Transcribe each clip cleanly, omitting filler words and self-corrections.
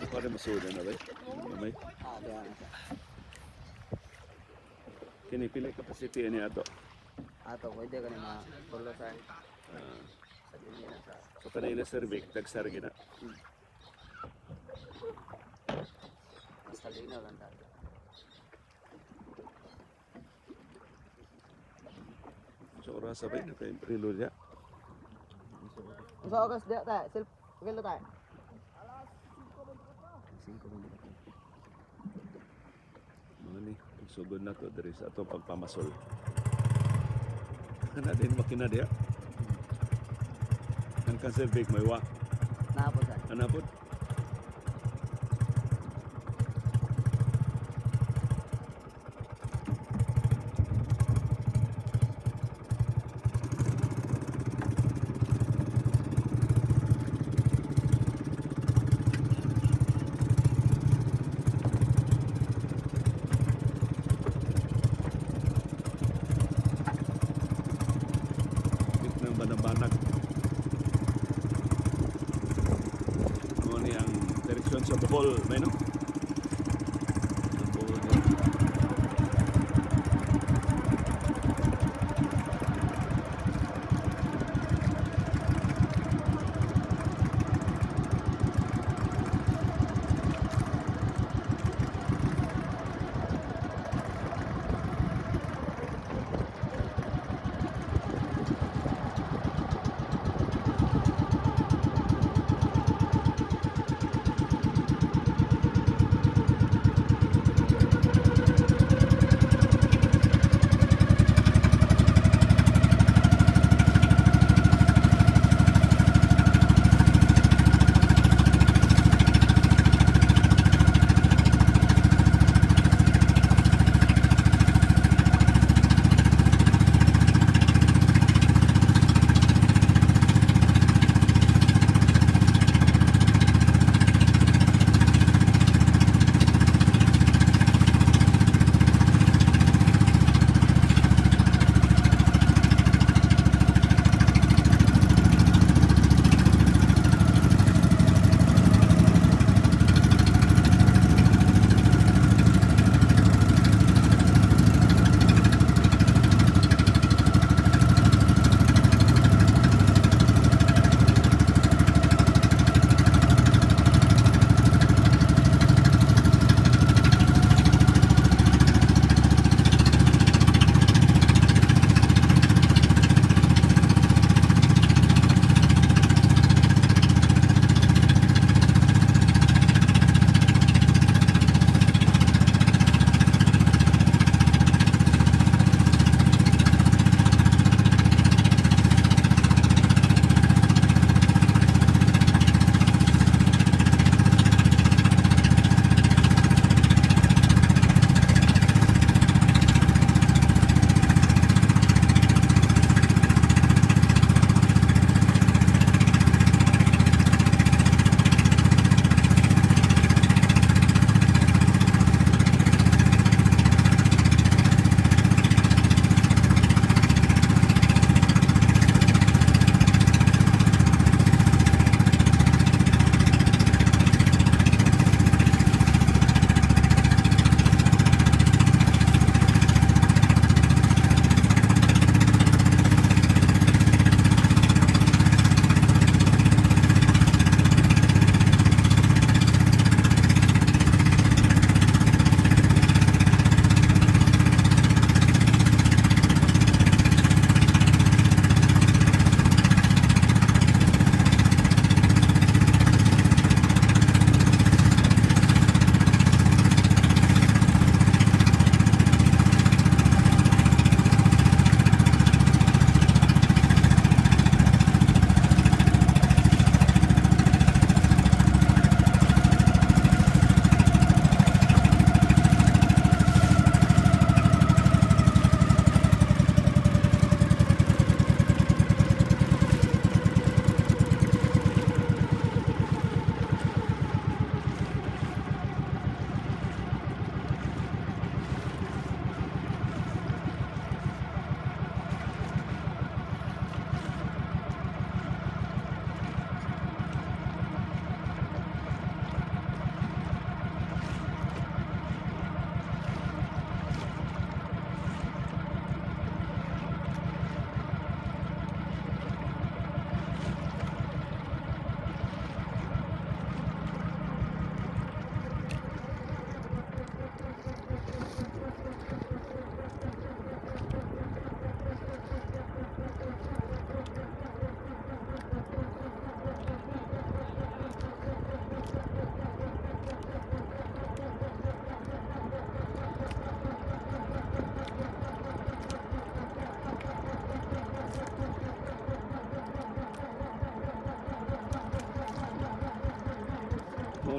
Para masudan na ba? May Ah, diya na siya. Kini pila capacity ani ato? Ato, pwede ka ni ma tulo sa Ah, sa dili na sa. So kanay na servik tagsar gina. Mas talino lang tayo. So oras sabay na kay relo niya. Unsa oras diya tayo? Self, kilo tayo? Alas 5:24. Mga ni pagsugod na to diri sa atong pagpamasol. Kana din makina diha. Ang kan servik may wa. Naa po sa. Ana pod. Bit ng banabanag. Mo ni ang direksyon sa Bohol, may no? Sa Bohol niya.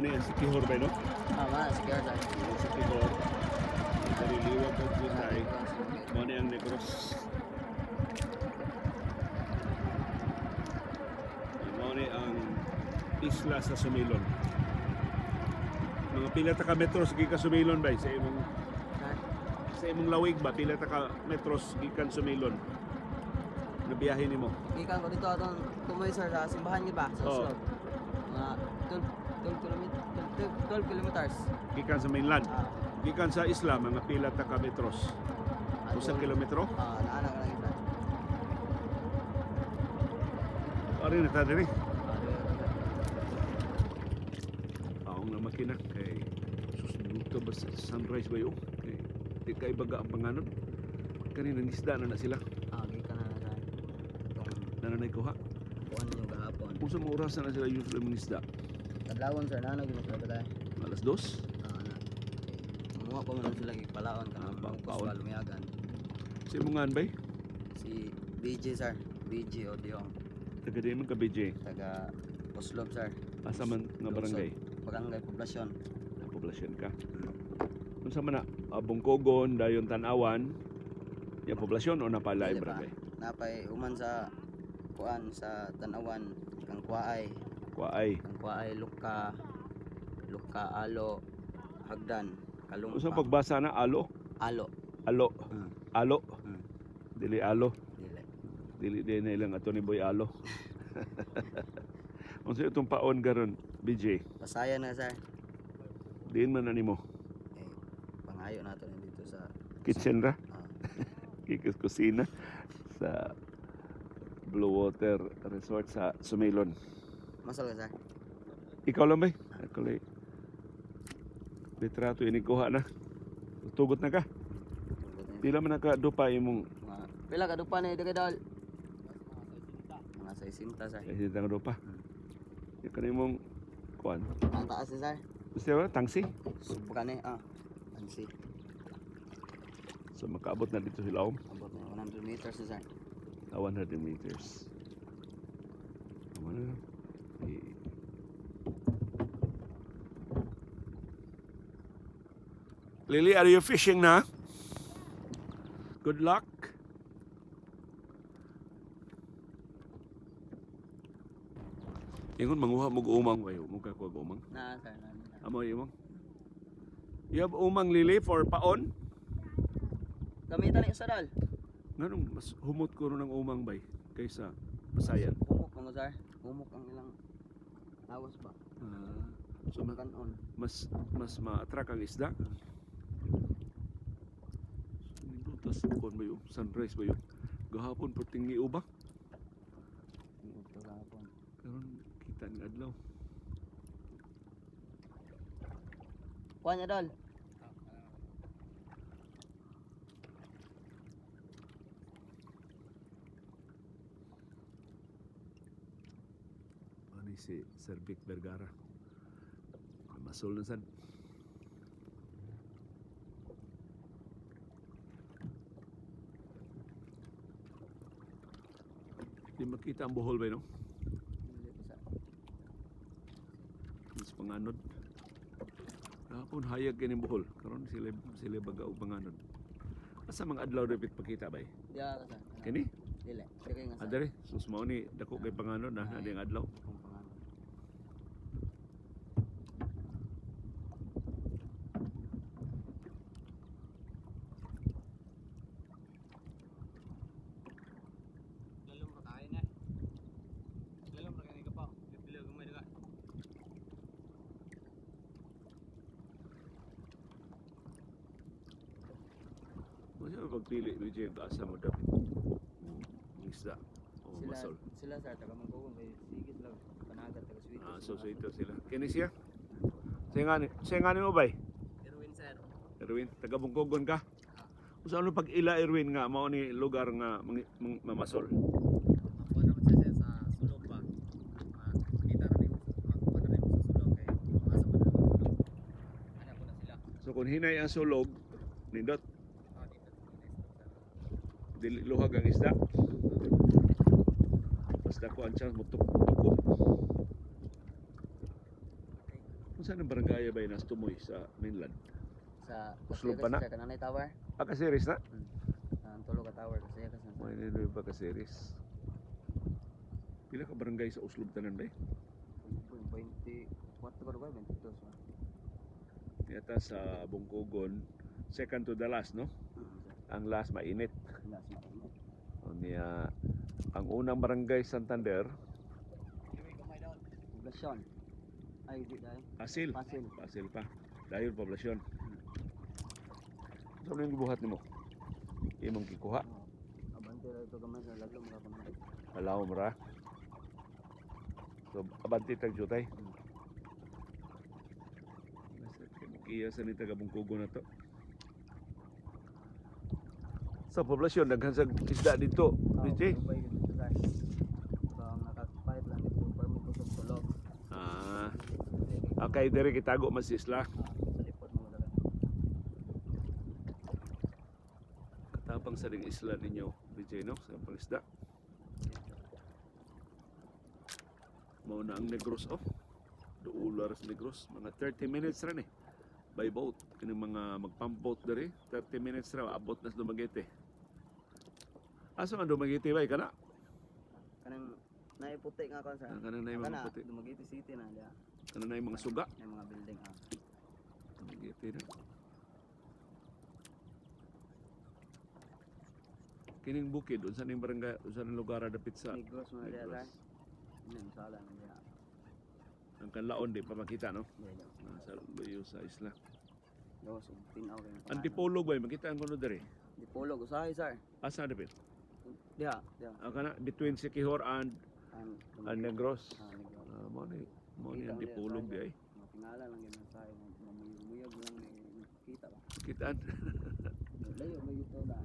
Mao ni ang Siquijor ba, no? Ah, ma, sige sir. Ang Siquijor. Dari liwag og Busay. Mao ni ang Negros. Mao ni ang isla sa Sumilon. Mga pila ta ka metros gikan Sumilon bay sa imong lawig ba, pila ta ka metros gikan Sumilon? Na biyahe nimo? Gikan ko dito atong tumoy sir sa simbahan gyud ba sa Oo. Oslo. Mga 12 12 kilometers, 12 kilometers. Gikan sa mainland. Ah, Gikan sa isla, mga pila ta ka metros? Usa kilometro? Ah, naana ka lang sir. Ari na ta diri. Ah, dili na sir. Aong na makina kay sus, dito ba sa sunrise ba yun? Kay di kay baga ang panganod. Kanina nisda na na sila. Ah, gikan na na sir. Itong Nananay kuha. kuan nyo gahapon. Kung sa mga orasan na sila usually mangisda? Kadlawon sir, naana gyud sila balay. 2:00? Ah, na. Manguha pa man lang sila gipalaon kanang Ah, mungkos paon. pa lumiyagan. Sa imong ngan bay? Si BJ sir, BJ Odiong, Taga di man ka, BJ? Taga Oslob sir. Asa man nga barangay? Barangay Poblacion. Na poblasyon ka. Unsa man na Bungkogon dayon Tan-awan? Ya poblasyon o napala Dili pa. barangay? Napay human sa kuan sa Tanawan kang Kuwaay, Kuwaay. kang Kuwaay, Luka, Luka, Alo, Hagdan, Kalumpa. Unsa pagbasa na, alo? Alo. Alo. Alo. Dili alo. Dili. Dili din na ilang ato ni Boy Alo. Unsa itong paon karon, BJ? Pasaya na sir. Diin man na nimo. Eh, pangayo nato na dito sa Kitchen ra, ah, kikis kusina sa Blue Water Resort sa Sumilon. Masal ka sir. Ikaw lang bay? Ako lang. Litrato ini kuha na. Tugot na ka. Pila man nakadupa imong Mga pila ka dupa ni dagay dol? Mga 60 sir. eh, hindi ka dupa. Yung kanimong kuan. Ang taas ni sir. Gusto ba tangsi? Subukan ni ah. Ansi. So makaabot na dito sila om. Abot na 100 meters ni sir. 100 meters. Tama na. Eh, Lily, are you fishing na? Good luck. Ingon manguha mo og umang kayo, mo ka kuha og umang. Na sir, na. Na. Amo imong. You have umang, Lily, for paon? Gamitan ni sa dol. Nganong mas humot ko ron ang umang bay kaysa pasayan? Humok mga sir. Humok ang ilang lawas ba? Ah, so Kanon. mas mas ma-attract ang isda. Nindot kuan ba yun? Sunrise ba yun? Gahapon perting ni uba. Ito gahapon. Karon kita ning adlaw. Kuha niya dol. Ano si Sir Vic Vergara? Masol na sad. Di makita ang Bohol ba no? Dili pa sir. Mas panganod. Gahapon hayag kini Bohol. Karon sila sila baga og panganod. Asa mga adlaw dapat pakita bay? Di ka sir. Kini? Dili. Di kayo nga sir. Adere, sus mao ni dako kay panganod na na ang adlaw. Kung pangalan. Lalom ra kain eh. Lalom ra kani ka pa. Pipila gamay ra ka. Masa pagpili ni James asa mo dapat isda o Sila, masol. sila sir, taga Mangkugon kay sige sila panagat taga Suwito. Ah, so so ito sila. Kini siya? Siya nga ni mo bay? Erwin sir. Erwin, taga Bungkogon ka? Usa ano pag ila, Erwin, nga mao ni lugar nga mamasol? Makuha naman siya sir sa sulog ba. Makita ra nimo, makuha na nimo sa sulog kay asa man ang sulog. Ana ko na sila. So kung hinay ang sulog, nindot, Ah, dito sir. Dili luhag ang isda. Basta ko ang chance mo tuko. Unsa Unsa nang barangay ba nas tumoy sa mainland? Sa Uslog pa na? Sa kananay tower. Ah, Caceres na? Ang tulo ka tower kasi kasi. May ninoy ba Caceres? Pila ka barangay sa Oslob tanan ba? 24 ba 22 ba? Yata sa Bungkugon, second to the last, no? Ang last mainit. Last mainit. O niya, ang unang barangay Santander, Poblasyon. Ay, di dahil. Pasil. Pasil. Pasil pa. Dayon poblasyon. Sa so, yung gibuhat nimo? Imong gikuha. Abante ra ito gamay sa laglo mga pamangkin. Alaw mo ra. So abante tag jutay. Iya sa ni taga Bungkugo na to. Sa poblasyon daghan sa isda dito, DJ. Ubay gid dito sir. So ang nakapahit lang dito permit ko sa sulog. Ah, okay, diri kitago man si isla. Sa lipod mo dala. Katapang sa ring isla ninyo, DJ, no? Sa pangisda. Mao na ang Negros, oh. Duular sa Negros. Mga 30 minutes ra ni. By boat. Kini mga magpump boat diri, 30 minutes ra abot na sa Dumaguete. Asa man Dumaguete bay kana? Kanang naiputi nga kon sir. Kana na yung mga Kana puti. Dumaguete City na diya. Kana na yung mga suga. May mga building ah. Dumaguete na. Kining bukid unsa ning barangay, unsa ning lugar dapit sa Negros mga diya sir. Negros? Ano sala na diya. Ang kanlaon di pa makita, no? Diya diya. Nasa luyo sa isla. Gawas og tinaw kay. Antipolo ba makita ang kuno diri? Antipolo usahay sir. Asa dapit? Diha, diha. Ang kana between Siquijor and Ang and Negros. Ah, Negros. Ah, mo ni Kita mo diya, Antipolo sir. di ay. Mga tingala lang gyud sa mamuyog lang may kita ba. Makitaan Layo may ito na.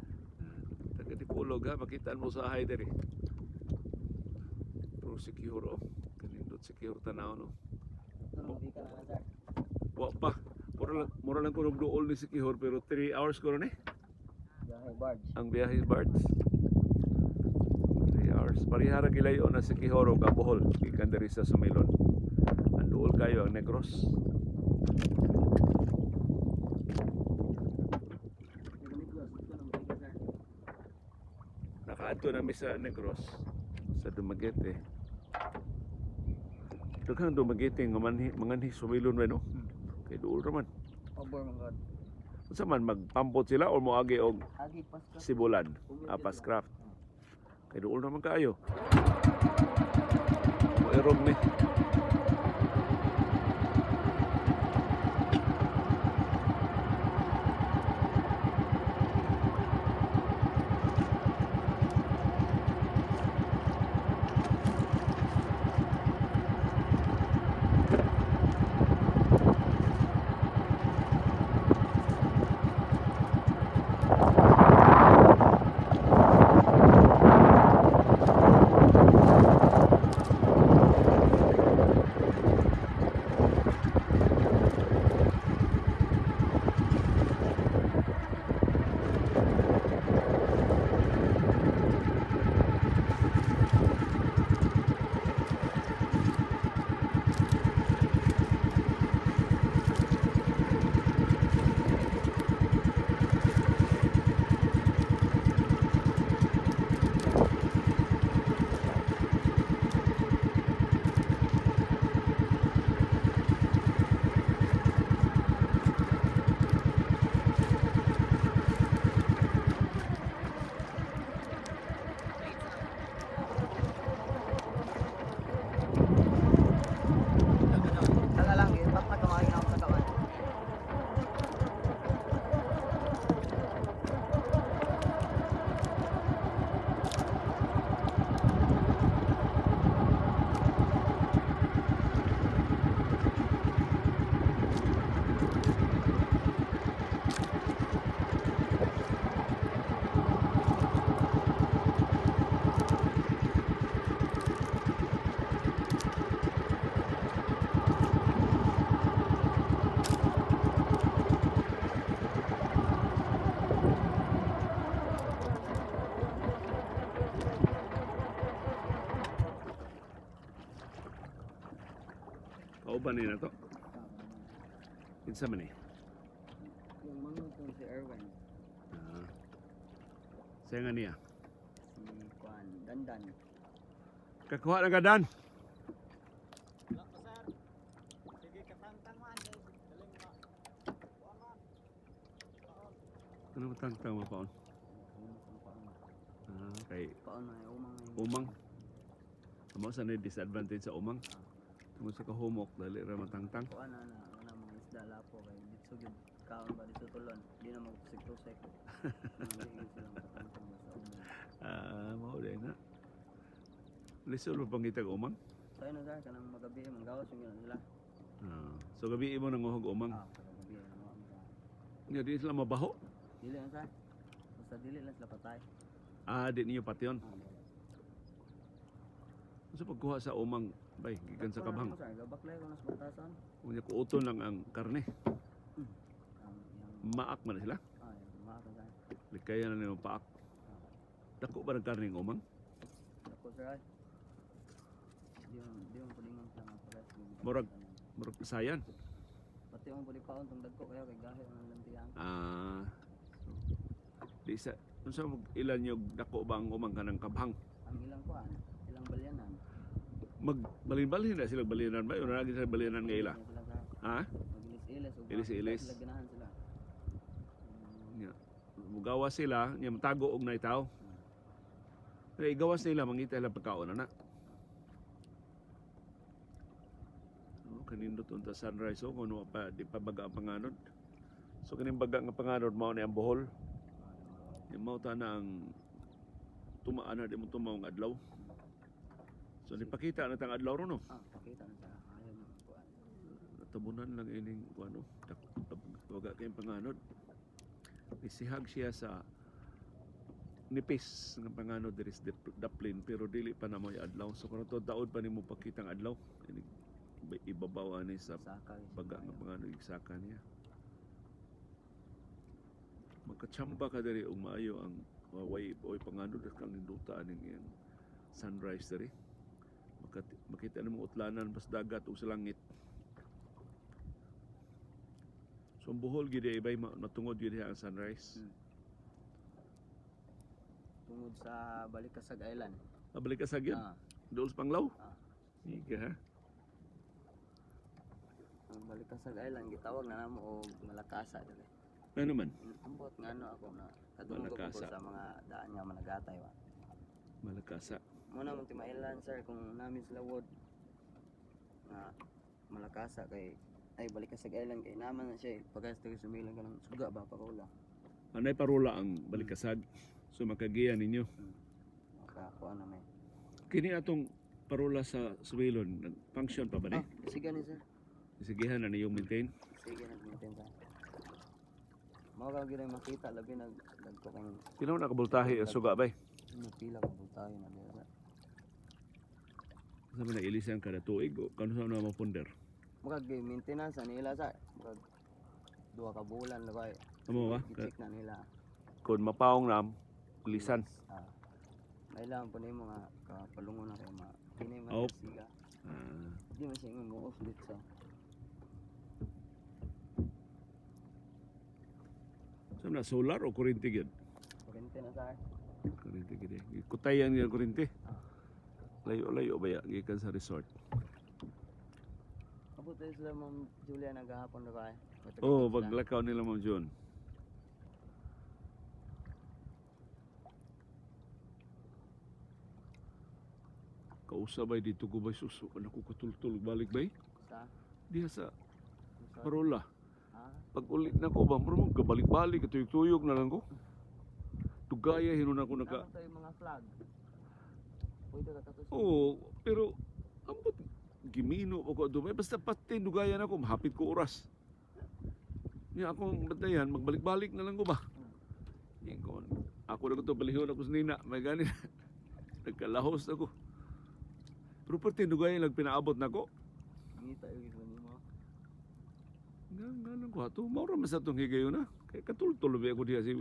taga Antipolo ga makitaan mo sa hay diri. Pero Siquijor oh, kanindot Siquijor tanaw no. Ito na makita na sir. Wa pa. Mura lang kunog duol ni Siquijor pero 3 hours ko ron eh. Biyahe barge. Ang biyahe Barts. 3 hours. Parihara gilayo na Siquijor og Bohol gikan diri sa Sumilon. Ang duol kayo ang Negros. Negros, ito na makita sir. Nakaadto nami sa Negros sa Dumaguete. Daghang Dumaguete nga manhi manganhi Sumilon man no. Kay duol ra man. Over mga god. Unsa man magpampot sila or moagi og Agi paska. Sibulan, apas craft. Kay duol ra man kaayo. Moirog ni. Taga lang, basta kumain ako sa kamay. Kauban ni na to. Kinsa man eh? Yung manghod kong si Erwin. Ah. Siya nga niya. Si Kuan Dandan. Kakuha na ka, Dan. Wala pa, sir. Sige, katangtang man. Galing ma. Kuan man. Ano matangtang mo paon? Ah, kay Paon na umang umang. Amo sa na disadvantage sa umang. Tungod sa kahumok dali ra matangtang. Kuan na na ana mga isda lapo kay ditso gyud kaon ba dito tulon. Di na magtusik-tusik. Mga di gyud sila makatangtang ba sa umang. Ah, mao dai na. Lisod mo pangitag umang. Sayo na sir, kanang magabi manggawas yung gina sila. Ah, so gabi imo nang uhog umang. Ah, kanang gabi nang mga. Nga di sila mabaho. Dili lang sir. Basta dili lang sila patay. Ah, di ninyo patyon. Ah, dili. Unsa pagkuha sa umang bay gikan sa Dako na kabang. nimo, sir, gabaklay ko nas batasan. Unya kuuton lang ang karne. Ang iyang Maak man na sila. ah, iyang maak sir. Likayan na nila paak. Dako ba ng karne ng umang? Dako sir ay. Di mo pulingon sila nga pares. Murag sayan. Pati ang puli paon tong dagko kayo kay gahi ang lantian. Ah. So, di sa unsa mo ilan yung dako ba ang umang kanang kabhang? Ang ilang kuan, ilang balyanan. Magbalin-balhin na sila balinan ba? Una lagi sila balinan nga ila. Sila sir. Ha? Magilis-ilis ug Ilis-ilis. sila ganahan sila. Nya. Mugawa sila, nya matago og nay tao. Pero igawas nila mangita sila pagkaon ana. Oh, kanindot unta sunrise oh, kuno pa di pa baga ang panganod. So kining baga nga panganod mao ni ang Bohol. Yung mao ta na ang tumaan na di mo tumaw ang adlaw. So nipakita na tang adlaw ron no. Ah, pakita na sa ayaw mo kuan. Natabunan lang ining ano, baga kayong panganod. Nisihag siya sa nipis nga panganod diri sa daplin pero dili pa na mo'y adlaw. So karon to daod pa nimo pakitang adlaw. Inig ibabaw ani sa Saka gyud baga sila, nga ayaw. panganod igsaka niya. Magkatsamba ka diri ug maayo ang way oy panganod at kang ninduta aning iyang sunrise diri. Makita nimo utlanan bas dagat ug sa langit. So ang Bohol gyud ay bay matungod gyud ang sunrise. Tungod sa Balikasag Island. Mabalik ka sa gyud. Ah, Dool sa Panglaw. Ah. Sige ha. Ang Balikasag Island gitawag na namo og Malakasa dili. Ano man? Ambot nga ano ako na kadungog ko Malakasa. sa mga daan nga managatay ba. Malakasa. Muna mong timailan sir kung namin sila word nga Malakasa kay ay Balikasag Island kay naman na siya eh. Pagkas tayo sumilang ka ng suga ba pakaula. Anay parola ang Balikasag. So makagiya ninyo. Makakuha na may. Kini atong parola sa Suwilon, nag-function pa ba ni? Ah, sige ni sir. Sigihan na niyong maintain. Sige na maintain sa. Mao ka gyud ay makita labi nag dagko kang Pila na kabultahe ang suga bay. pila ka bultahe na diya sir. Sa man nailisan kada tuig o kano sa na mapunder. Murag gyud maintenance na nila sir. Murag 2 ka bulan labay. Amo ba? I-check na nila. Kung mapaong na lisan. Ah. Kailangan po nimo nga kapalungon na kay ma kini man Oh. siga. Ah, Di man siya ingon mo off dito sa. sa na solar o kuryente gyud? Kuryente na sir. Kuryente gyud eh. Kutayan gyud ang kuryente. Layo-layo ba ya gikan sa resort. Abot tayo sila Ma'am Julia naghahapon na ba? Oh, paglakaw nila Ma'am June. Kausabay dito ko bay sus, naku katultol balik bay. Sa Diha sa sa parola. Ah, Pag ulit na ko ba, mura mo kabalik-balik, katuyok-tuyok na lang ko. Tugaya hinon ako naka. naman tayo mga flag. Pwede ka katus. Oo, pero ambot gimino ko ato bay basta pati dugayan ako mahapit ko oras. Niya akong bantayan magbalik-balik na lang ko ba. Ingon. Ako na ko to balihon ako sa nina, may gani. Nagkalahos ako. Pero pati dugayan lang pinaabot nako. Ngita yung gid nimo. Nga nga lang ko ato, mao ra man sa atong higayon na. Kay katultol ba ako diha si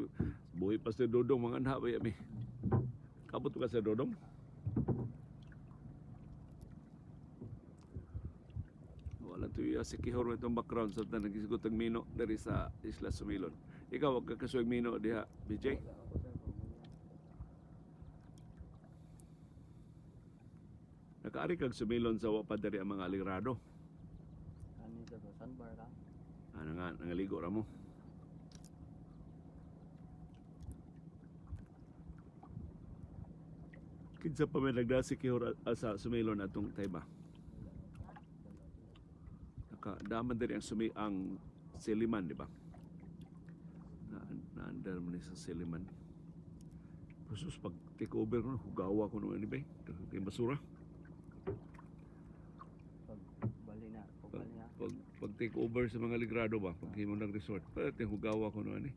buhi pa sa Dodong mga anha ba yami. Kabot ka sa Dodong? Wala tuyo si Kihor itong background sa tanan nagisgot ang mino diri sa Isla Sumilon. Ikaw wag ka kasuig mino diha, BJ. Wala ako sir, pag Nakaari kag Sumilon sa wa pa diri ang mga aligrado. Ano sir, ba? Sandbar lang. Ano nga, nangaligo ra mo. Kinsa pa may nagdasi Kihor sa Sumilon atong tema. Naka daman diri ang sumi ang Siliman, di ba? Na na-under man ni sa Siliman. Sus, pag take over ko, hugawa ko naman, di ba? Kay basura. Pag bali na, pag bali na. Pag take over sa mga ligrado ba, pag himo ng resort, pati hugawa ko naman eh.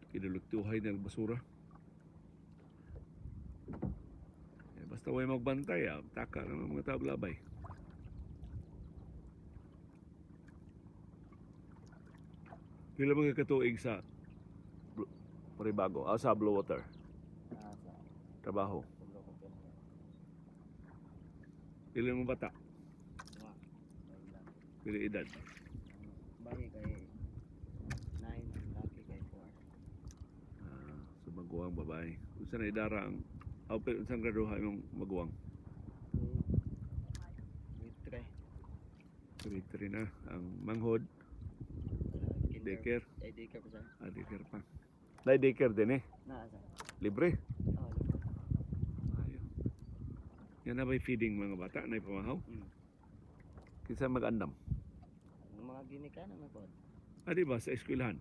Kinaluktuhay ng basura. Eh, basta way magbantay, ah, taka ng mga tablabay. Pila mga katuig sa Paribago, sa Blue Water, Ah, sa trabaho. Paglo ko pin. Pila mga bata, Wa. Bali lang. pila edad. Ang bahi kay 9, ang laki kay 4. Ah, sa maguwang babae. Unsa na idara ang aw pero unsang graduha imong maguwang? Grade 3. Grade 3 na ang manghod, Kinder. daycare, Ay, daycare pa sir. ah, daycare pa. Nay daycare din eh, Na, sir. libre. Oh, libre. Ayo. Yan na ba'y feeding mga bata na pamahaw? Kinsa mag-andam? Ang mga ginikanan na po. Ah, di ba sa eskwelahan?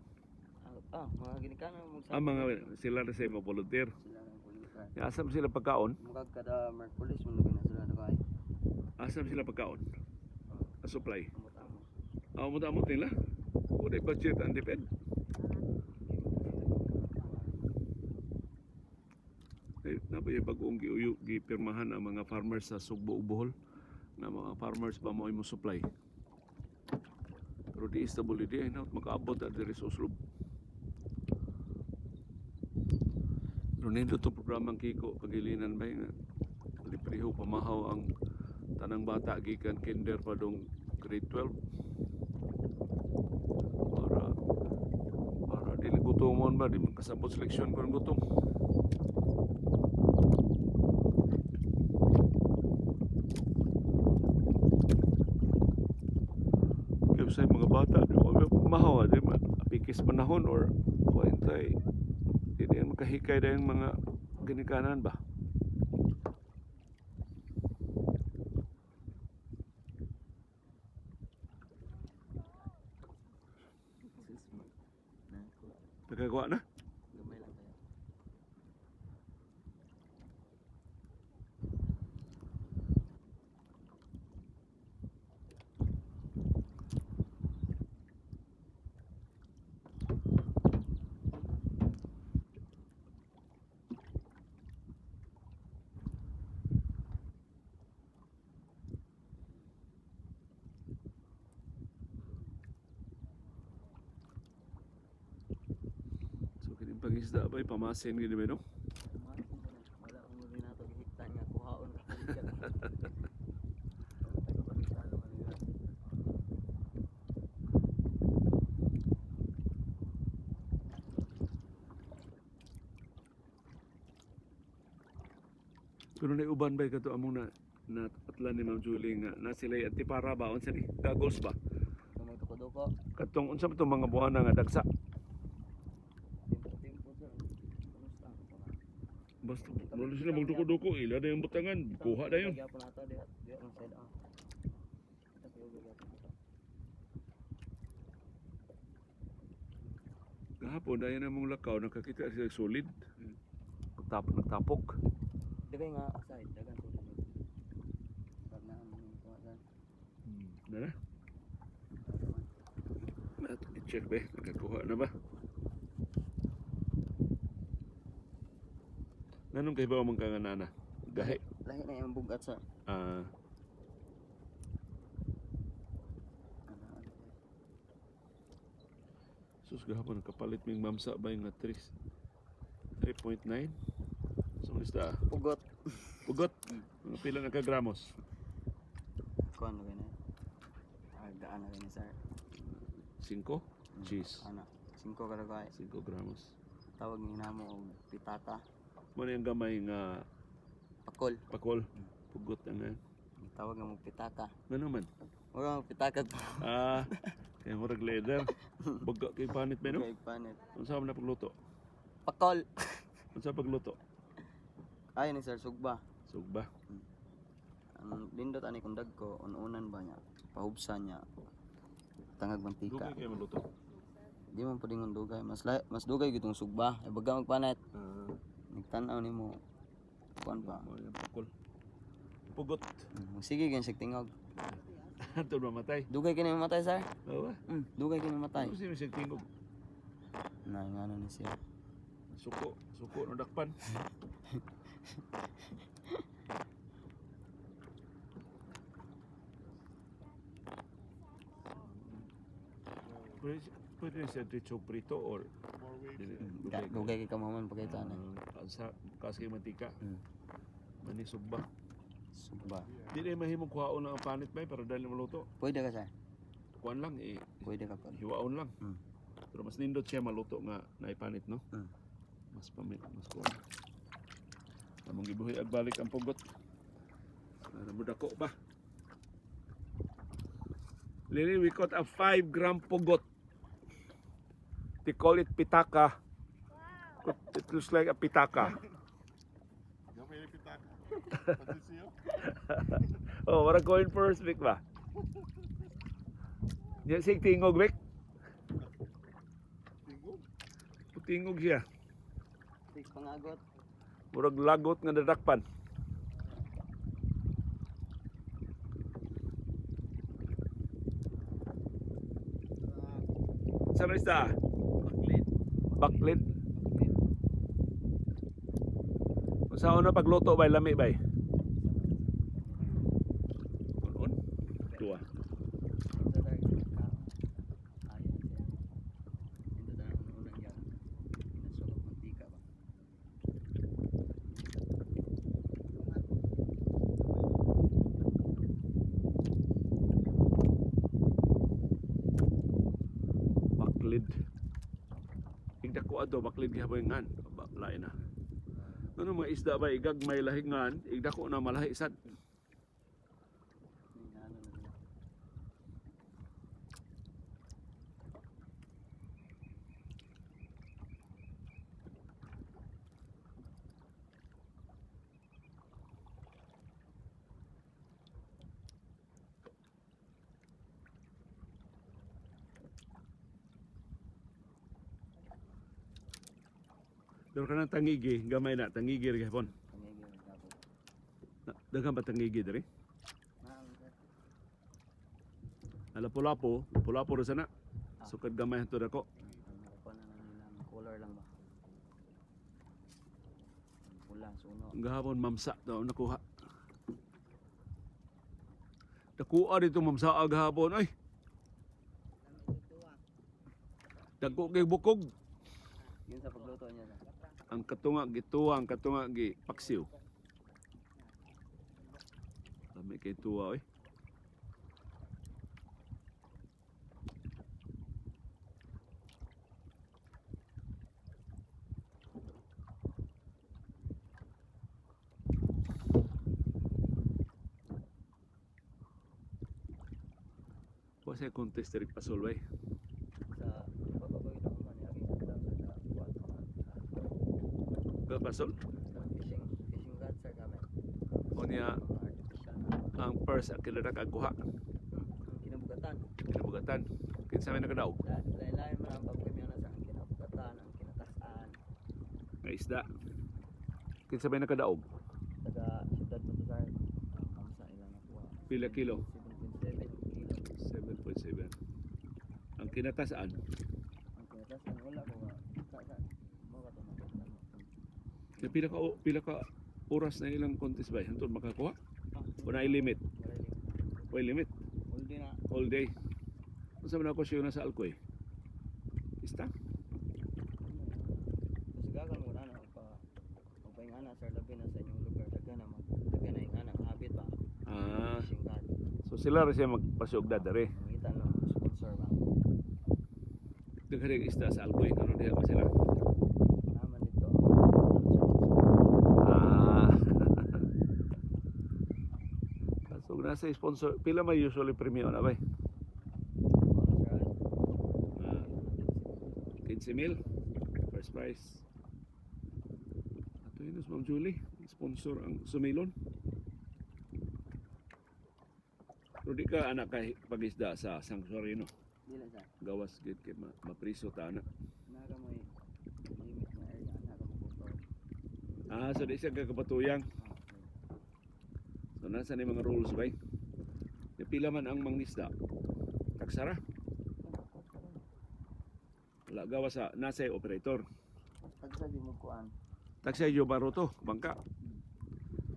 Ah, mga ginikanan mo Ang mga sila na sa imo volunteer. Sila ng pulis. Ya, Asam sila pagkaon? Mukag kada Merkulis mo na sila na kay. Asam sila pagkaon? A supply. Amot-amot. Aw mo amot nila. Wala budget ang DepEd. Eh, nabay bagong giuyo gipirmahan ang mga farmers sa Sugbo ug Bohol nga mga farmers ba mo imo supply. Pero di DSWD ay na makaabot at diri sa Oslob. Pero nindot to programang Kiko Pagilinan ba nga lipreho pamahaw ang tanang bata gikan kinder pa dong grade 12 para para dili gutomon ba di man kasabot sa leksyon kung gutom. Kaya sa mga bata, di ba, mahaw, di ba, apikis panahon or kuwentay, di din makahikay dahil mga ginikanan ba? Sus, na ko. Nagagawa na? Gamay lang kayo. So, kining pangisda ba, pamasin gini ba, no? Wala akong muli na ito gihiktan nga kuhaon ka balikan. Pero naiuban ba kato among na na atlan ni Ma'am Julie nga na sila antipara ba unsa ni goggles ba Gamay duko-duko. katong unsa ba tong mga buwana nga dagsa Timpo-timpo sir. Kumusta ang pa? Basta wala sila magduko-duko ila na yung butangan kuha na yun. Gyapon ato diha diha ang side ah. Ito kayo gyapon ato. Gahapon dahil na mong lakaw nakakita sila solid. Nagtapok. Dagay nga side dagan sulod. Pag na mo kuha sir. Na na. I-check ba? Nakakuha na ba? Nanong kay ba mang kanganana? Gahi. Lahi na yung bugat sir. Ah, Ano, ano. Sus gahapon nakapalit ming mamsa ba yung nga 3 3.9. So isda. Pugot. Pugot. Mga pila na ka gramos? Kuan na na. Agaan na ni sir. 5 cheese. Ana, 5 ka lagay. 5 gramos. Tawag ni namo og pitaka. Mo na yung gamay nga Pakol. pakol. Pugot ang nga. Tawag nga mo pitaka. Ngano man? Mura mo pitaka. Ah, kaya murag leather. Baga kay panit ba no? Kay panit. Unsa man na pagluto? Pakol. Unsa pagluto? Ay ni sir sugba. Sugba. Ang lindot ani kung dagko ununan ba niya. Pahubsan niya. Tangag mantika. Dugay kay maluto. Di man pwedeng ang dugay. Mas dugay gitong sugba. Ay baga magpanit. Ah, Nagtan-aw nimo. Kuan pa. mo yung pakol. Pugot. Sige gan siya tingog. Antod mamatay. Dugay kini mamatay sir. Oo ba? Dugay kini mamatay. Ano siya tingog? Na ngano ni siya. Suko, suko no dakpan. Pwede siya diretso prito or dili, dugay. Dugay kay kamaman pagkita na. Ah, sa kasi mantika, manisog ba? Sugba. Di na mahimong kuhaon lang ang panit bay para dali maluto. Pwede ka sir. Kuan lang eh, Pwede ka pa. hiwaon lang. Pero mas nindot siya maluto nga naipanit no. Mas pamit, mas kuan. Among gibuhi ag balik ang pugot. Para mo dako pa. Lili, we caught a 5-gram pugot. They call it pitaka. It looks like a pitaka. Oh, what a going first, Vic ba? Yan sig tingog, Vic. Tingog siya. Six pangagot. Murag lagot nga dadakpan. Sa man isda? Baklid. Baklid. Sa una pagluto bay lami bay. On. Tuwa. Baklid. Higda ko ato baklid gihapon ngan. Ba, lain na. Ano mga isda ba igag may lahingan, igda ko na malahi sad. Pero kanang tangigi, gamay na tangigi ra gihapon. Daghan ba tangigi diri? Lapu-lapu, lapu-lapu ra sana. Sukad gamay hantud ako. Color lang ba? Pula, suno. Ang gahapon mamsa daw nakuha. Nakuha dito mamsa gahapon ay. Dagko kay bukog. Yun sa pagluto niya. Sir. Ang katunga gituwa, ang katunga gi paksiw. Dami kay tuwa oy. Wa sa contest diri pasol bay. Sa pagpapagod ako man, lagi sa kuwan. Ka pasol? Sa fishing rod sir gamit. O niya Mga artificial na. ang first ang kilala ka kuha Ang kinabugatan. kinabugatan. Kinsa may nakadaog Lain-lain man ang pagpremyo na sa ang kinabugatan, ang kinatasan. nga isda. Kinsa may nakadaog? Taga siyudad mo to sir. Kamsa ilang nakuha. Pila kilo? 7.7 kilo. 7.7. Ang kinatasaan, Ang kinatasan wala ko ba? Sa mo ka to na. na pila ka oras na ilang contest ba? Hantod makakuha? O na limit? Wala Way limit. All day na. All day. Unsa man ako siya na sa Alcoy? Ista? Kasi gagal mo na pa magpaingana sir labi na sa inyong lugar daghan na mag daghan na ingana ang habit ba. Ah, Fishing rod. so So sila ra siya magpasugda dere. Mangita no sponsor ba. Daghan ang isda sa Algoy, karon diha ba sila? Naman dito. Ah. So nasa sponsor, pila may usually premium na bay? Ah, 15 mil first prize. Ato yun, Ma'am Julie, sponsor ang Sumilon. Pero di ka anak kay pagisda sa sanctuary, no? Dili, sir. Gawas gid kay mapriso ta ana. Na ka may limit na area na ka mo. Ah, so di siya kakabatuyang. So nasa ni mga rules bay? Di pila man ang mangisda. Taksara. Wala gawa sa nasa operator. Tagsa di mo kuan. Taksya yo baroto, bangka.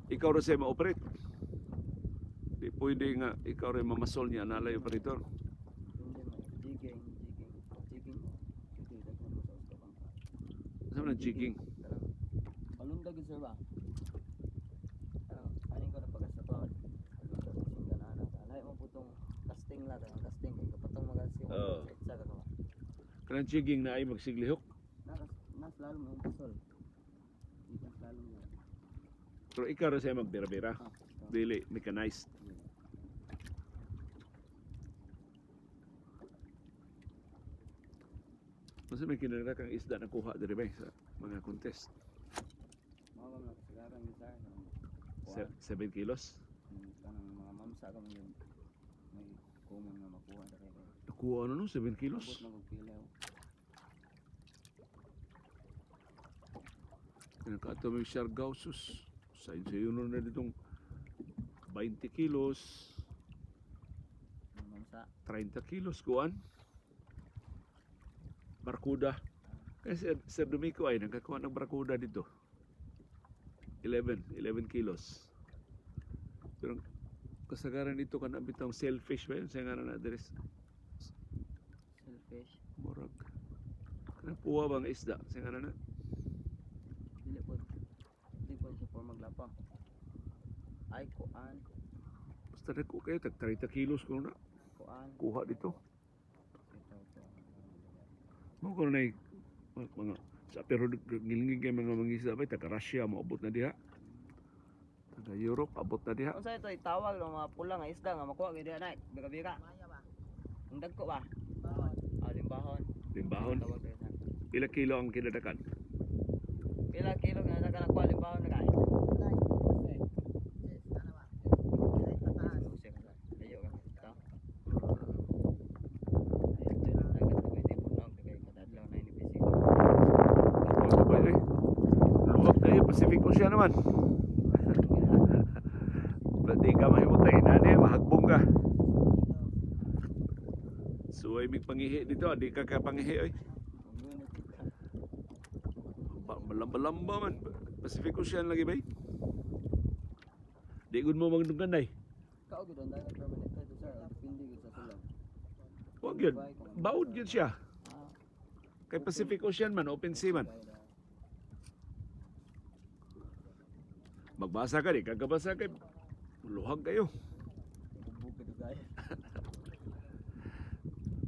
Ikaw ra siya ma-operate. Di pwede nga ikaw rin mamasol niya nalay operator. Hindi may jigging, jigging, jigging. Hindi daghan mo sa usta bangka. Sa man jigging? Kanang balundag gyud, sir, ba? Kanang aning ko na pagkasa pa. Alay mo putong casting la kanang casting kay kapatong magasi mo Oo. sa itsa ka ba. Kanang jigging na ay magsiglihok. Nakas nas lalo mo yung pasol. Ikas lalo mo. Pero ikaw ra siya magbira-bira. Ah, ito. Dili mechanized. Masa may kinara kang isda na kuha diri bay sa mga contest? Mao ba mga kasagaran gyud, sir? Kanang 7 kilos. Kanang mga mamsa ka man yun. May common nga makuha na kay. Nakuha ano no, 7 kilos. Abot na kog pila. Nakato may Siargao, sus. Sa inyo na ditong 20 kilos, Mamsa. 30 kilos kuan. Barkuda. Kasi Sir Domico ay nakakuha ng barkuda dito. 11 kilos. Pero ang kasagaran dito kan bitang shellfish ba yun? Sa nga na address. Shellfish. Murag. Kanang puwa bang isda? Sa nga na. Dili po. Di po siya for maglapa. Ay, kuan. Basta nagkuha kayo, tag 30 kilos ko na. Kuan. Kuha dito. Ito, ito. Mo ko na mga sa pero ngilingig kay mga mangisda ba taga Russia moabot na diha. Taga Europe abot na diha. Unsa ito itawag ng mga pula nga isda nga makuha gyud diha na bika-bika? Maya ba? Ang dagko ba? Bawon. Ah, limbahon. Limbahon. Tawag diha sa. Pila kilo ang kinadakan? Pila kilo nga naka nakuha limbahon na kay? Day. Yes, ano ba? Day pataas. Usi ka sa. Ayo ka. Ito. Ay, ito lang dagat na pwede punog kay kadadlaw na ini bisig. Ito ba eh? Luwag kayo, Pacific Ocean naman. Pwede ka mahimutay na niya, mahagbong ka. So ay may pangihi dito, di ka kapangihi oy. Malamba-lamba man. Pacific Ocean lagi ba? Di gud mo magdunggan ay. Kao gyud ang dagat permanent ito, sir. Depende gyud sa sulod. Wag yun. Baud yun siya. Ah, Kay Pacific Ocean man, open sea man. kaya na. Magbasa ka di, kagabasa kay luhag kayo. Bubog ka dugay.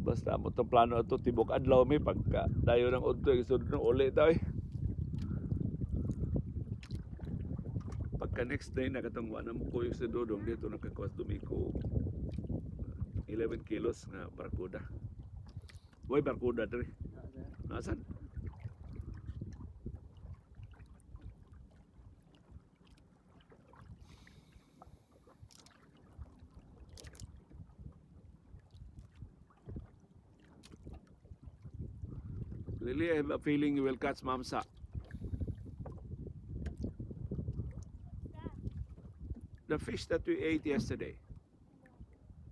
Basta mo itong plano ato tibok adlaw mi pagka dayo ng udto isod ng uli ta eh. Pagka next day nakatong wa na mo kuyog sa dodong dito nakakuha sa Domingo 11 kilos nga barkuda. Way barkuda dre. Na, sir. Nasaan? Lily, I have a feeling you will catch Mamsa. The fish that we ate yesterday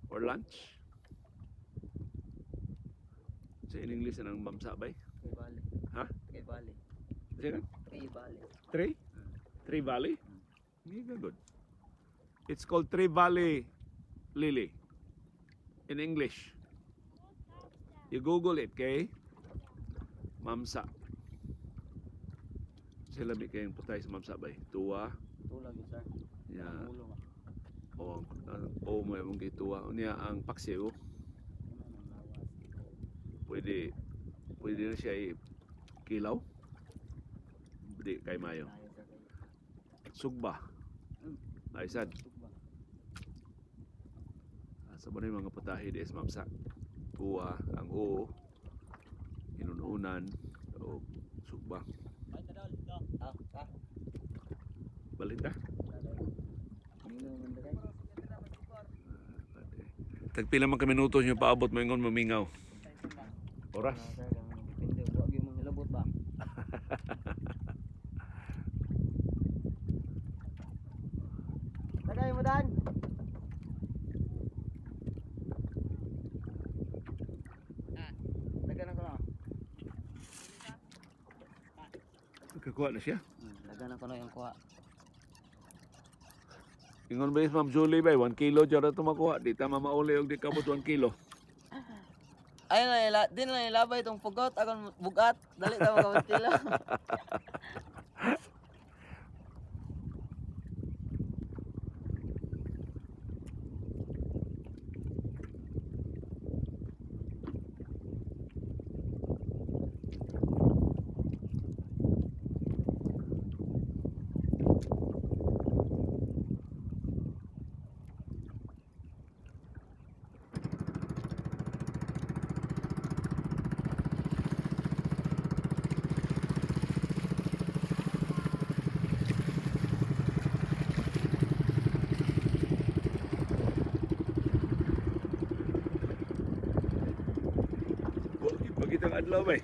or lunch. Sa in English, anong mamsa ba eh? Kay Bali. Ha? Kay Bali. Sige. Kay Bali. Tree? Tree Valley? Hindi good. It's called Tree Valley Lily in English. You Google it, okay? Mamsa. Sila may kayong putay sa mamsa bay. Tuwa. Tulag yun, sir. Yeah. Ang ulo ba? O ang o mo imong gituwa. Unya ang paksiw Ano ang lawas. pwede pwede na siya kilaw. Di kay mayo. Tayo sir kay. Sugba. Naisad. Tugba. Sa ba na yung mga putahe di is mamsa. Tuwa, ang oo, inununan, o sugba. Ay, tadol. Do. Ah, ah. Balik ta. Nino man dagay. Tagpila man ka minuto nyo paabot mo ingon mamingaw. Oras. Ah, sir, kang depende wa gyud mo nilabot ba. Tagay mo dan. Ah. Dagan ako na. Nakakuha na siya. Dagan ako na yung kuha. Ingon ba is Ma'am Julie ba, 1 kilo dyan na ito makuha. Di ta mamauli og di kabot 1 kilo. Ay na ila, din lang ilabay itong pugot akong bugat. Dali ta magkabot kilo. Pagitang adlaw ba eh.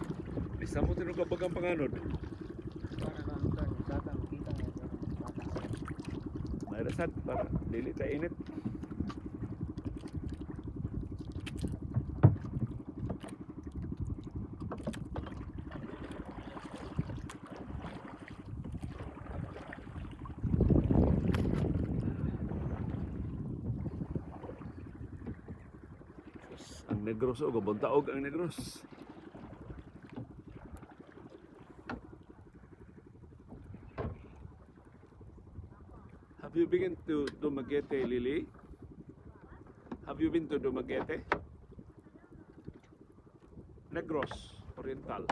Bisa mo tinugabag ang panganod. May rasad para dili ta init. Sus, ang Negros o gabuntaog ang Negros. Have you been to Dumaguete, Lily? Have you been to Dumaguete? Negros Oriental.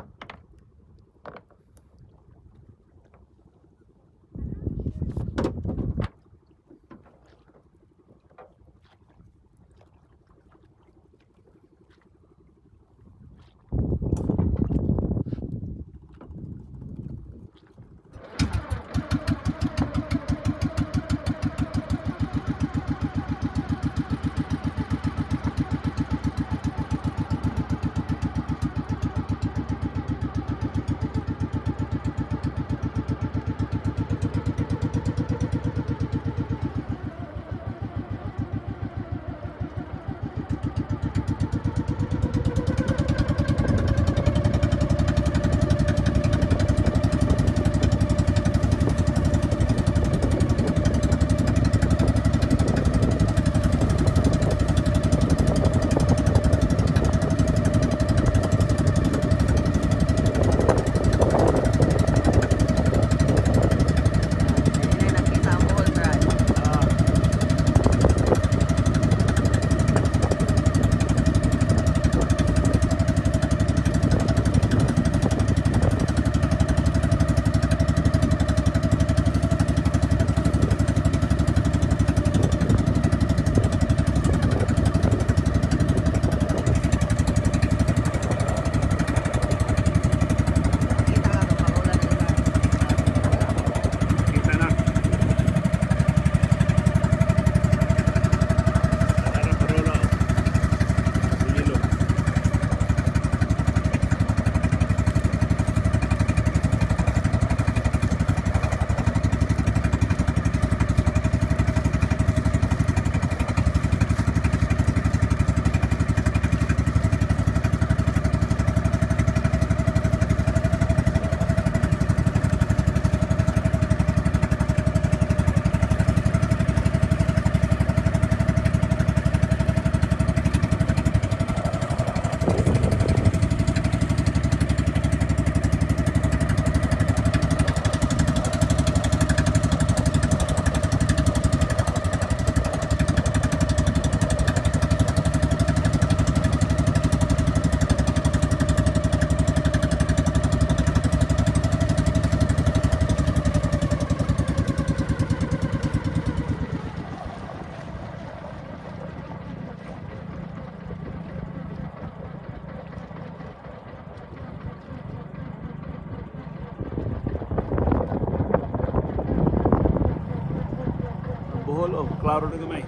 Klaro na gamay.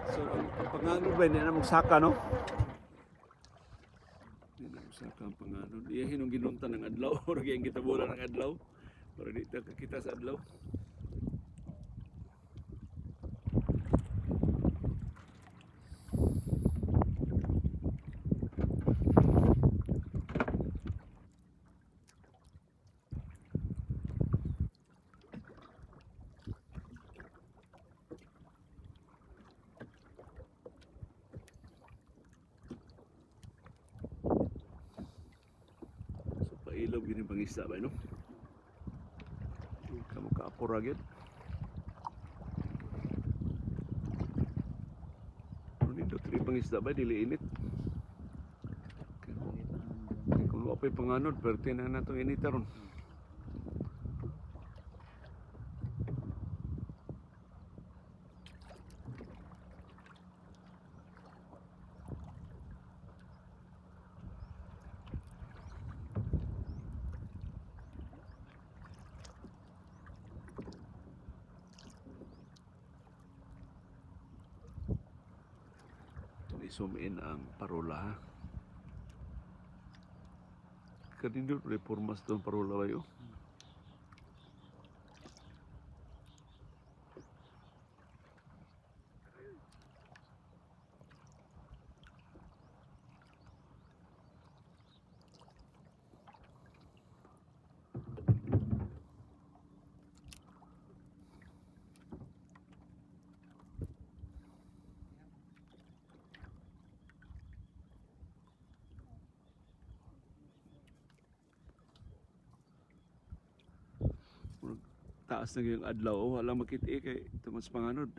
So, ang panganod ba, hindi na magsaka, no? Hindi na magsaka ang panganod. Iya hinong ginunta ng adlaw. Or ang gitaburan ng adlaw. Para di ta kita sa adlaw. So, pailaw gini pangista ba, no? Kamu kaapura gyud. Pero nindot rin pangisda ba, dili init. Kaya kung wa pa'y panganod, pero tinan na itong inita ron. I-zoom in ang parola ha. Kanindot reformas doon parola ba yun? Murag taas na yung adlaw, oh, wala makita eh, kay tungod sa panganod.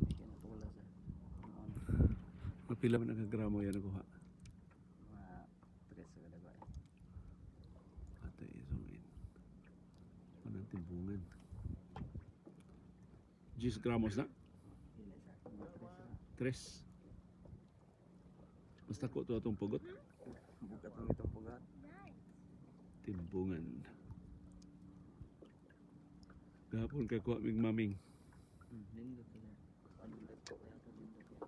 Kinatula sir. Mapila man ang gramo yan nakuha. Mga tres sa kadagay. Ate, i-zoom in. Anong timbungan? 10 gramos na? Dili sir. Mga tres ra. Tres. Basta ko ito atong pugot. Bukat lang itong pugat. Timbungan. Gahapon kay kuha mig maming. Nindot sir. Palundot ko kaya ito nindot yan.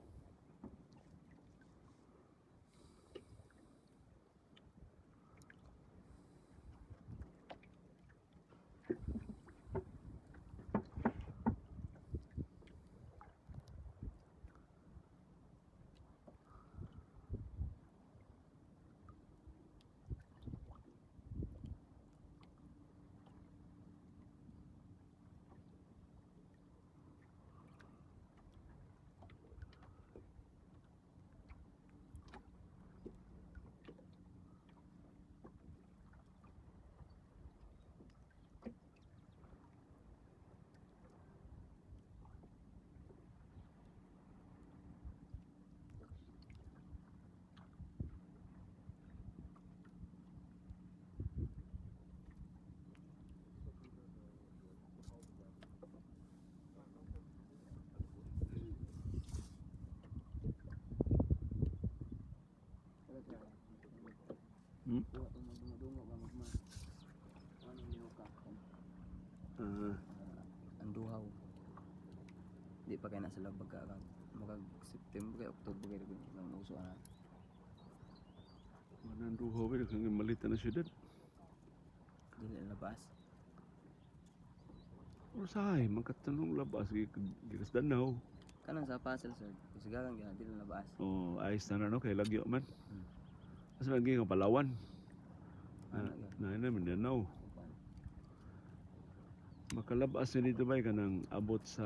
Hmm? Kuha itong mga dungo-dungo ba magma. Ano yung ka? Ah, Ang duhaw. Di pa kaya nasa labag ka. Magag September kay October kay nang uso na. Manang duha ba kang malita na syudad. Labas. Usahay magkatanong labas gikas Danau. Kanang sa puzzle sir. Kusgagan gyud dili labas. Oh, ayos na na no kay lagyo man. Asa man gikan Palawan? Ano Ah, gyud? na na Mindanao. Makalabas ni dito bay kanang abot sa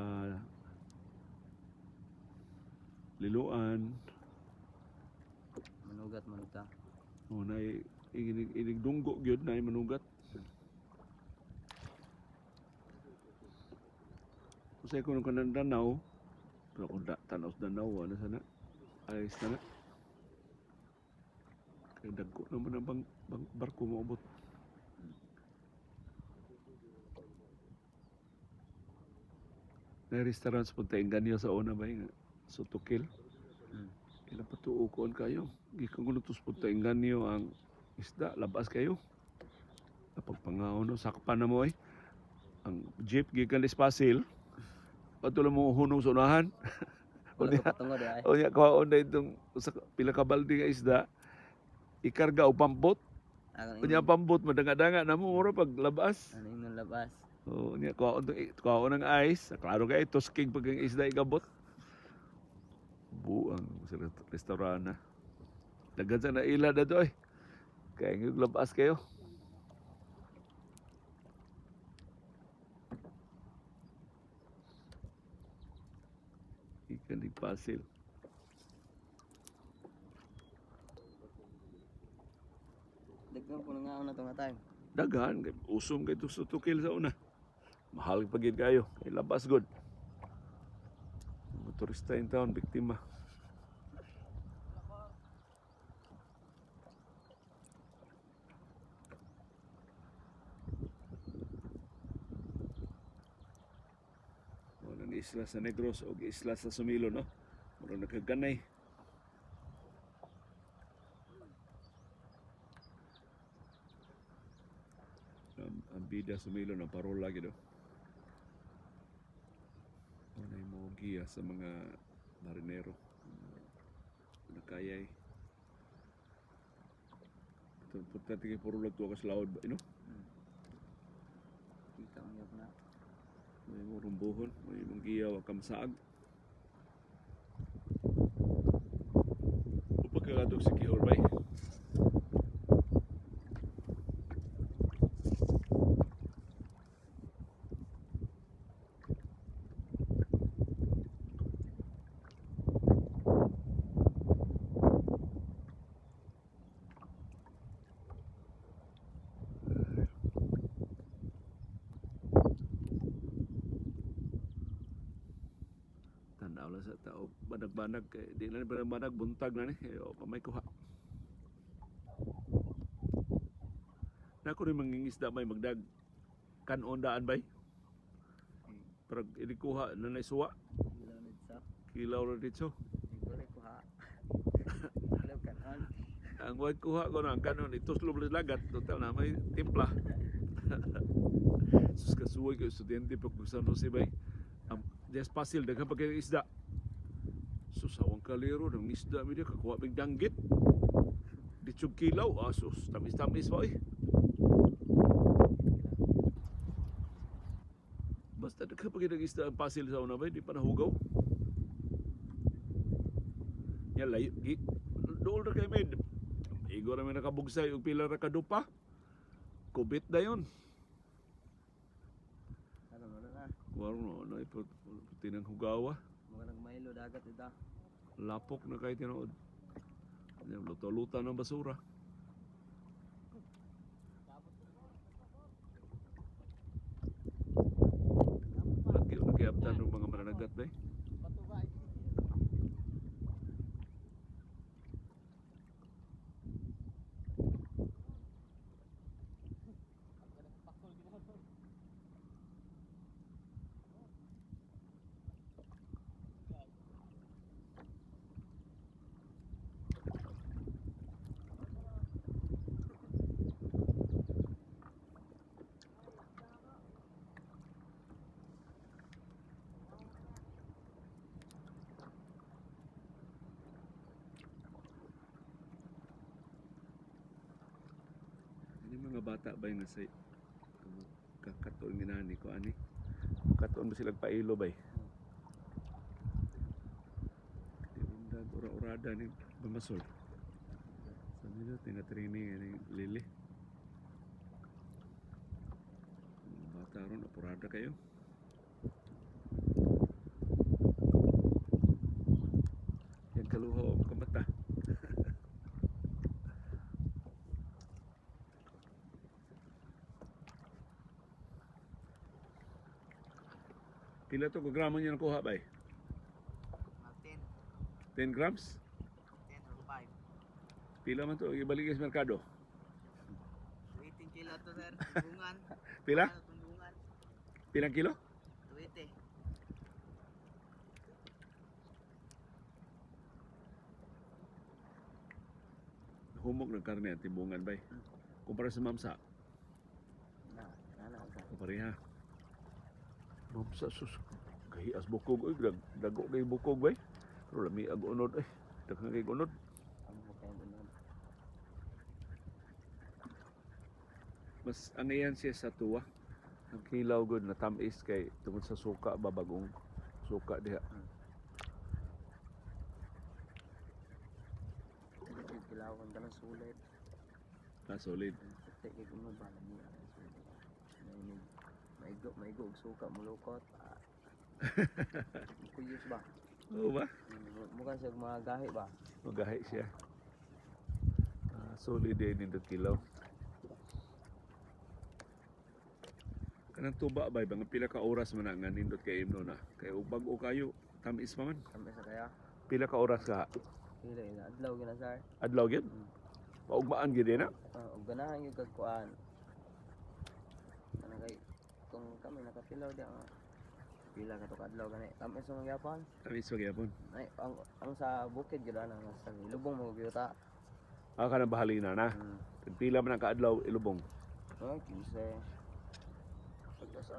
Liloan. Manugat man ta. O na inig, inigdunggo gyud na manugat. Usay ko nung kanang Danau, pero kung da, tanaw sa Danau, ano sana, ayos na na. Kaya dagko naman ang barko mo abot. Na restaurant sa Punta Engaño sa una ba yung Sotokil? Ilang patuukoon kayo. Gikan ko sa Punta Engaño ang isda, labas kayo. Napagpangaon no, sakpan na mo eh. Ang jeep gikan Espasil. Patuloy mo hunong sa unahan. Wala Unya, ka patungod ay. unya kuhaon na itong usa pila ka balde nga isda. Ikarga o pambot. Akong Unya pambot madanga-danga na mo mura pag labas. Ano yung labas? Oh, unya kuhaon tong kuhaon ang ice. Klaro kay tusking pag ang isda ikabot. Buang sa restaurant na. Daghan sa naila na to eh. Kaya yung labas kayo. Ikan di pasil. Daghan po nga na to nga time. Daghan, kay usom kay sa tukil sa una. Mahal pa gid kayo. Kay labas good. Mga turista in town, biktima. Wala ni isla sa Negros o isla sa Sumilo, no? Mura nagkaganay. Ang bida sumilo ng parola gid oh. Ano yung mga giya sa mga marinero. Nakayay. Ito, punta tingin puro lang tuwa ka sa laod ba, ino? Kita mo gyud na. May mga rumbuhon, may mga giya, wa ka masaag. Upagkakadog si Kihor bay. Tanaw lang sa tao, banag-banag, eh, di na ni banag-banag, buntag na ni, eh, o, pamay kuha. Nako rin mangingisda may magdag kanon daan bay. Pero inikuha na naisuwa, Ilaw na sa. kilaw na dito. Igore ko ha. Ilaw kanon. Ang way kuha ko na ang kanon, ituslob lang lagat, total na may timpla. Sus kasuway ko estudyante pag kung San Jose bay. Ang des pasil daghan pa kay isda. Sus awang kalero ng isda mi dia kakuha mig danggit. Ditsog kilaw, ah, sus, tamis-tamis pa eh. Basta daghan pa kay isda ang pasil sa una bay, di pa nahugaw. Ya layo gi dool ra kay may igo ra may nakabugsay og pila ra kadupa. Kubit na yun. Ano wala na. Kuwaro no, ano, puti ng hugawa. Mga nagmaylo dagat ita. Lapok na kayo tinuod. Yan, luto-luta ng basura. Lagi nakiabtan ng mga mananagat ba eh. Bato ba? Ano yung mga bata ba yung nasa Kakatuon ginani ko ani. Katuon ba silang pailo bay? Tiundag ura-urada ni Bamasol. Sa nila tinatraining ni Lily. Mga bata ron, apurada kayo. Yan kaluho ang kamata. Pila to ka gramo niya nakuha bay? Mga 10, 10 grams? 10 or 5. Pila man to ibalik sa merkado? 18 kilo to sir, bungan. Pila? Ano itong bungan? Pilang kilo? 20. Humok ng karne ang timbungan bay. Kumpara sa mamsa, Na, na na sa. pareha. Mamsa sus gahias bukog oy, dago kay bukog bay. Pero lami ag unod ay. Daghang kay unod. Ang mo kayo doon. Mas angayan siya sa tuwa. Ang kilaw gud na tamis kay tungod sa suka ba bagong suka diha. Hindi kilawon ka ng sulit. Na solid. Puti kay kuno ba lami ang sulit. Mainig. Maigo, maigo og suka mulukot. Ah. Kuyos ba? Oo ba? Mukha siya mga gahi ba? Magahi siya. Ah, solid din nindot kilaw. Kanang tuba bay mga pila ka oras man na nga nindot kay imno na. Kay ug bag-o kayo tamis pa man. Kami sa kaya. Pila ka oras ka Pila ina adlaw gina sir. adlaw gyud? Paugmaan gyud na. Ah, og ganahan gyud kag kuan. Ano kay kung kami nakapilaw di ang pila ka to kadlaw gani. Tamis sa mga gyapon. Tamis pa gyapon. Ay, ang sa bukid gyud ana nga sa lubong mo gyud ta. Ah, kanang bahalina na. Pila man ang kaadlaw ilubong. Ay, 15. Pagkasa.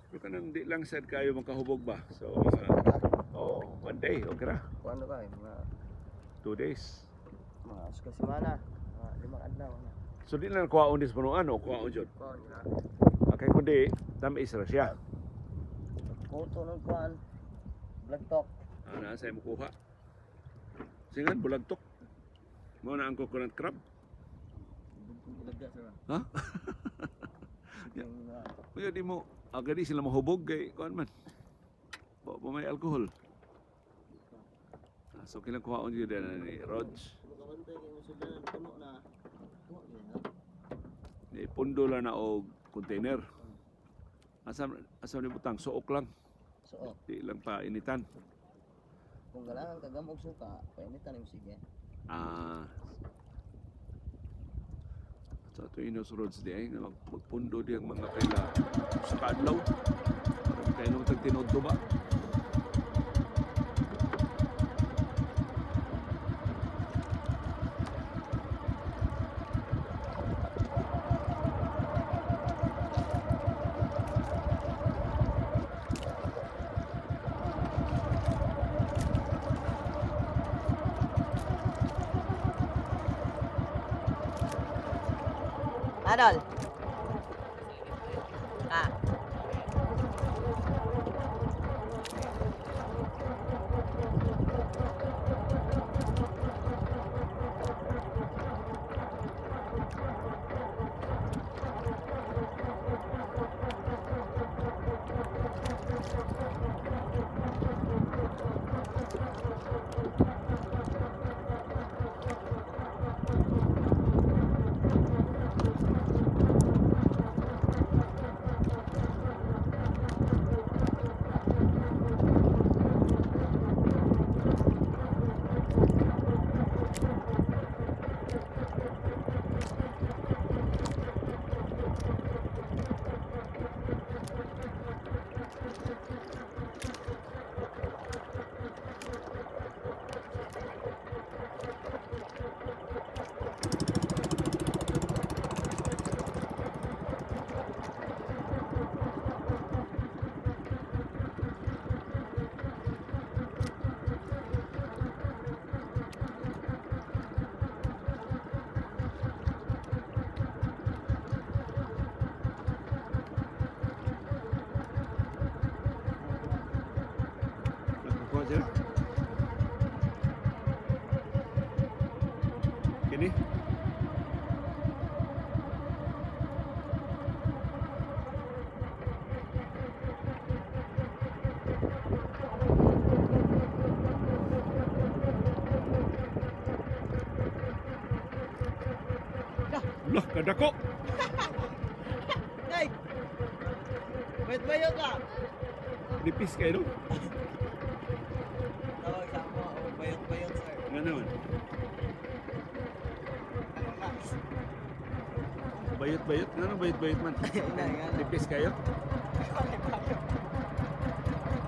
Pero kanang di lang sad kayo makahubog ba. So oh, one day okay ra. Kuan ka eh, mga 2 days. mga usa ka semana, mga 5 adlaw na. So di lang kuhaon dis punuan o kuhaon jud. Kuan na. Okay kundi tamis ra siya. Kuto nung kuan. Black talk. Ah, naa sa imo kuha. Singan bulagtok. Mo na ang coconut crab. Ilagda sir. Ha? Yeah. Uy, di mo agadi sila mahubog kay kuan man. Wa pa may alcohol. Ah, so kilang kuhaon jud na ni Rog. Makabantay kayo mo sudan, puno na. Puno na. Ni pundo lang na og container. Asa asa ni butang suok lang, So, oh, di lang pa initan. kung ganahan ka gamog suka, painitan nimo sige. Ah. Sa ato inos roads di ay nga magpundo di ang mga kaila sa kaadlaw. Para kainom tag tinuod ba? Adol. Ah. Lah, kadako. Nay! Wait ba yun ka? Nipis kayo, no? Tawag sa ako, oh, bayot-bayot, sir. Nga naman. Bayot-bayot? Nga naman bayot-bayot man? Nga, nga. Nipis kayo?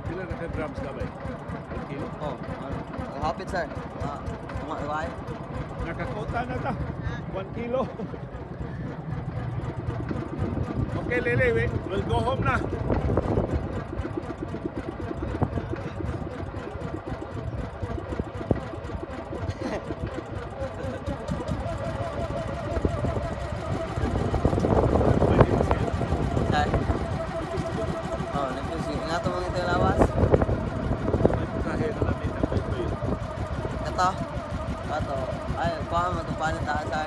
Pila na ka grams ka ba? 1 kilo? Oh, ano? Ang hapit, sir. Ah, mga iway. Nakakota na ta. 1 kilo. Okay, Lele, we'll go home na. Pwede ba siya? Sir. Oh, nipis. Nga ito mga ito lawas. May putahe na namin ang bayot-bayot. Ito. Ito. Ay, kuha mo itong panit ha, sir.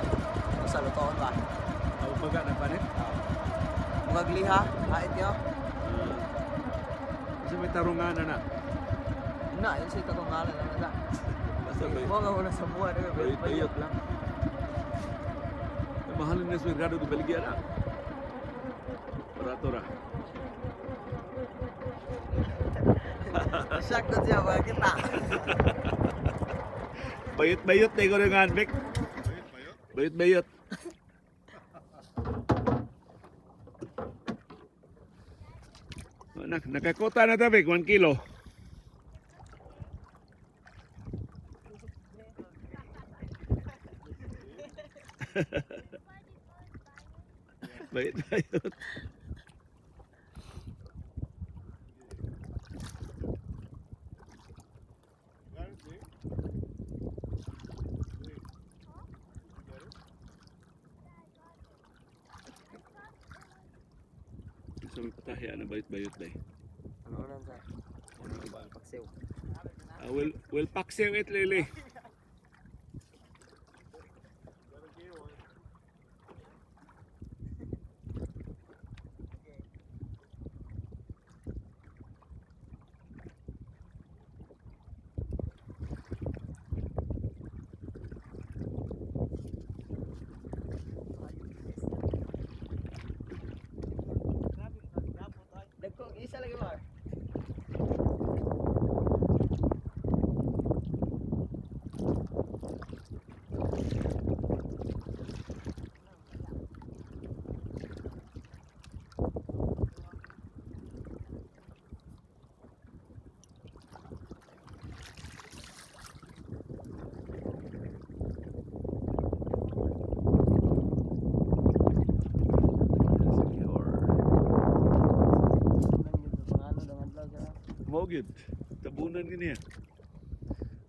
Sa lutoon ba? Ang baga na panit? Mugag liha. Hait nyo. Ah. Kasi may tarungan na na. Na, yun siya itong ngalan naman sa. Basta bay- Mo nga muna sa buwan. Eh, bayot-bayot lang. Eh, mahal na sa merkado di baligya na. Barato ra. Shock ko siya, mga kita. Bayot-bayot na ikaw ng handbag. Bayot-bayot. Anak, nakakota na tabi, 1 kilo. Bayot-bayot. Sa may patahian na bayot-bayot day. Ano lang, sir? Paksiw. We'll paksiw it, Lily. Dagko, isa lagi ba? Secure. Ano daw adlaw sir? Mao gyud. Tabunan gini ya.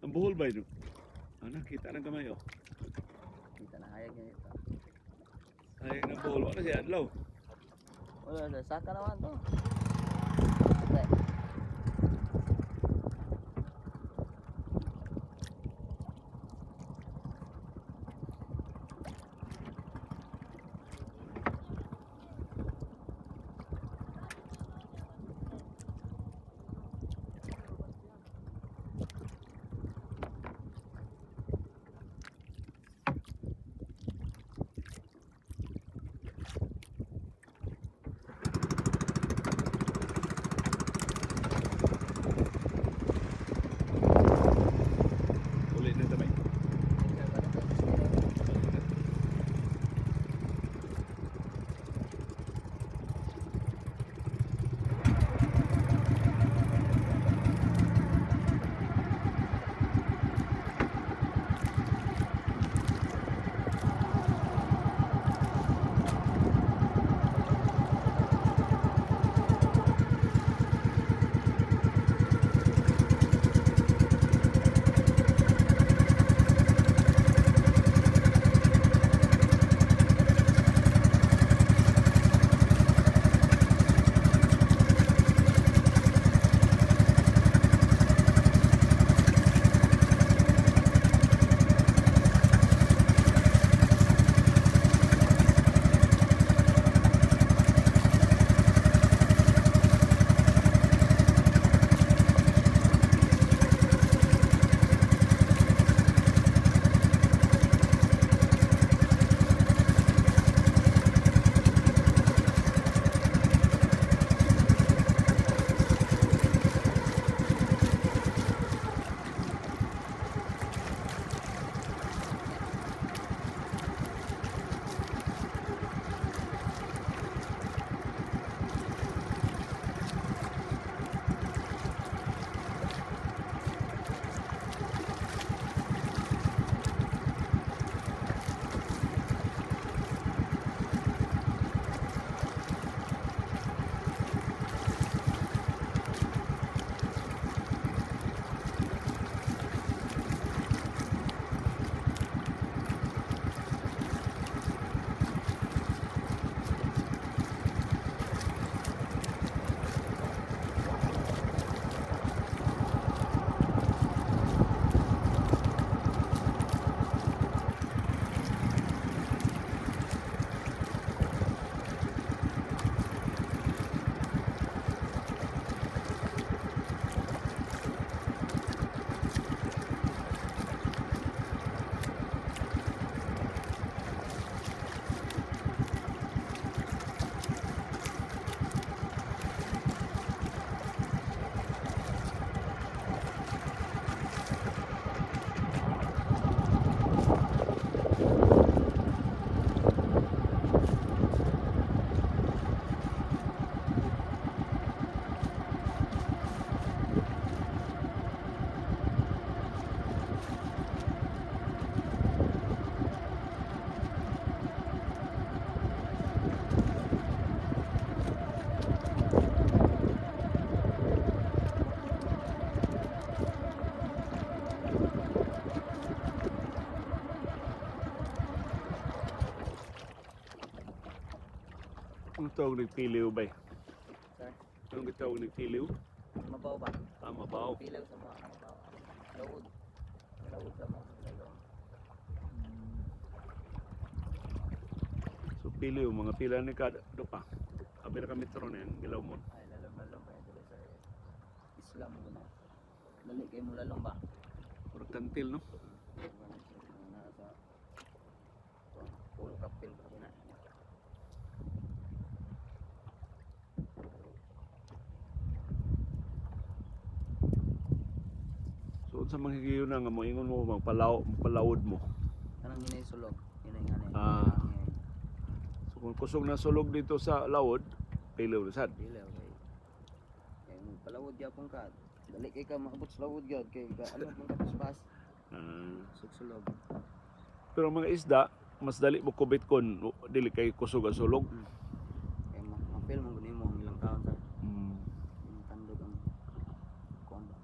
Ang buhol ba ino? Ana kita ng kamay oh. Kita na hayag niya ito. Ay ang buhol wala siya adlaw. Wala sir, saka naman to. Okay. Anong tawag nagpiliw ba? Sir, Anong tawag nagpiliw? mabaw ba? Ah, mabaw. Pilaw sa mga mabaw. Laod. Laod sa mga pilaw. So piliw, mga pila ni kada do pa. Abi na kami tro na yan, gilaw mo. Ay, lalong-lalong pa ito sir. Islam mo na. Dali kayo mo lalong ba? Murag kantil, no? Nasa puro kapil pa na. So unsa man higayon na nga moingon mo magpalaw, magpalawod mo. Kanang hinay sulog. Hinay nga na. Ah. So kung kusog na sulog dito sa lawod, piliw na sad. Pilaw kay. Kay mo palawod gyapon ka. Dali kay ka maabot sa lawod gyud kay ka ano pong kapaspas. Ah. Sugsulog. Pero ang mga isda, mas dali mo kubit kon dili kay kusog ang sulog. Kay ma ma-feel mo gud nimo ang ilang taon sir. Yung tandog ang kuan ba.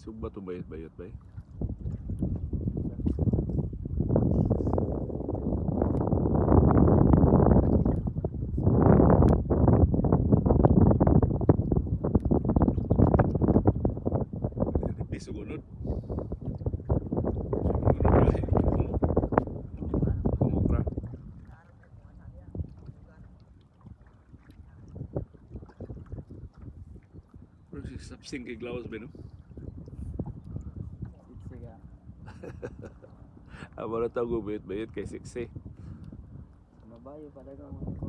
Sugba to bayot bayot bay. Piso gunod. Kumukra. Pero si Sapsing kay Glawas ba no? Sige. Amo na tawag bayot bayot kay siksi. Sa mabayo pa dagang mga ko.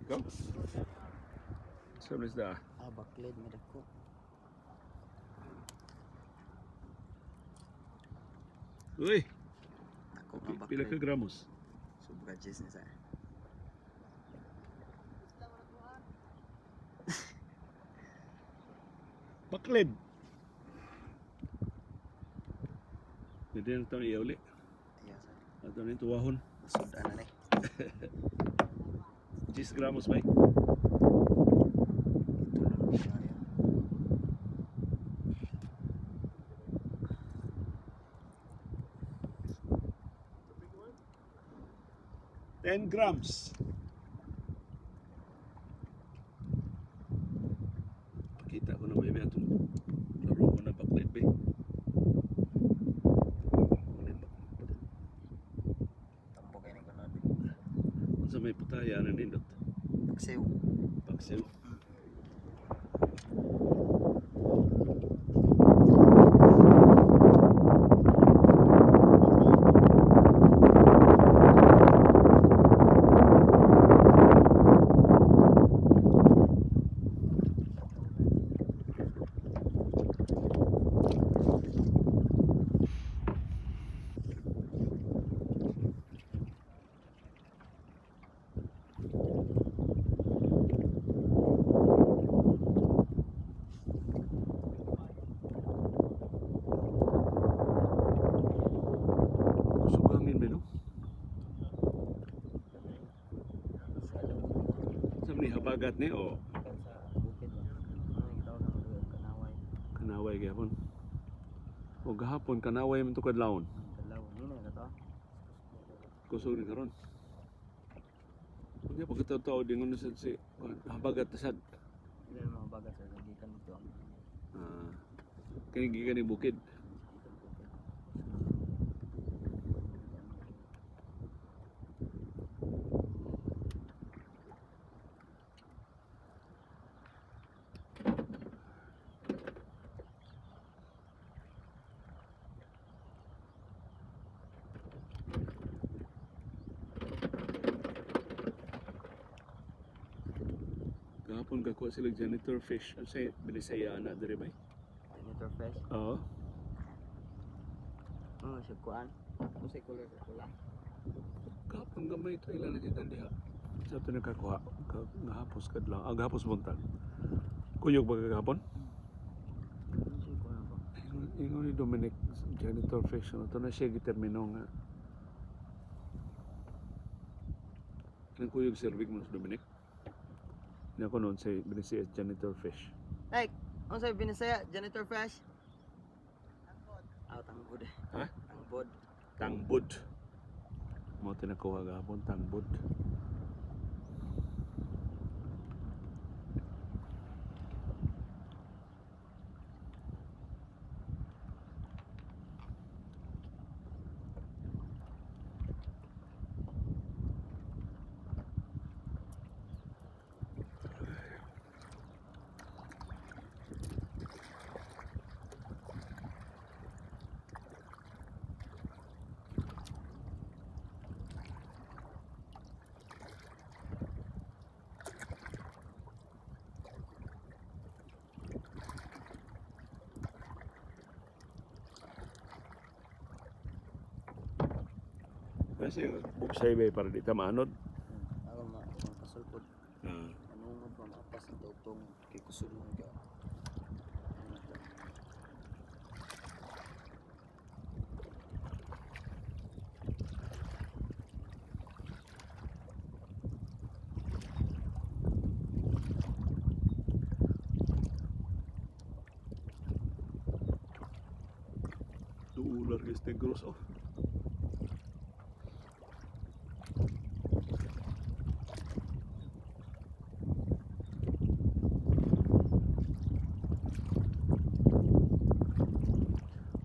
Ikaw? Sa isda? Ah, baklid nga dako. Uy, Dako nga pila ka baklid. gramos? Sobra cheese ni sir. Baklid. Hindi na ito iuli. Ayaw sir. Ato na yung tuwahon. Sudan na ni. 10 gramos ba? Tulon mo siya. 10 grams. Pakita ko na ba atong laro ko na baklit ba. Tambo kayo ng kanod. Unsa may putaya na nindot? Pagsiw. Paksiw. Kusog hangin ba no? Sa alam. Sa ni habagat ni o Gikan sa bukid ba? Ano yung tawag ng lugar? Kanaway. Kanaway gihapon. O gahapon kanaway man to kadlawon. Kalaw. Hindi na ito. Kusog ni karon. Unya pagkatao-tao dingon na sad si habagat na sad. Hindi na mga bagat sir. Gikan dito ang Ah, kini gikan ni bukid. gikan bukid. Gahapon kakuha sila janitor fish. Ano say binisaya na diri bay? Janitor fish. Oo. Oh, siya kuan. Ano sa color sa pula? Gahapon gamay ito ila na kita diha. Sa ito nakakuha gahapos kadlaw. Ah, gahapos buntag. Kuyog ba kagahapon? Ano siya kuan ba? Ingon ni Dominic janitor fish ano to na siya gitermino nga. Kanang kuyog serving mo sa Dominic. Niya ko noon say binisaya janitor fish. Hey, ano sa binisaya? Janitor fish? Ah, tangbod. Ha? Tangbod. Tangbod. Mo tinakuha gahapon tangbod. Kasi buksay ba para di ta maanod? Ako ma makasulpod. Ah. Ano nga ba maapas ang tawtong kay kusog man ka. Ano to? Duular guys, Negros oh.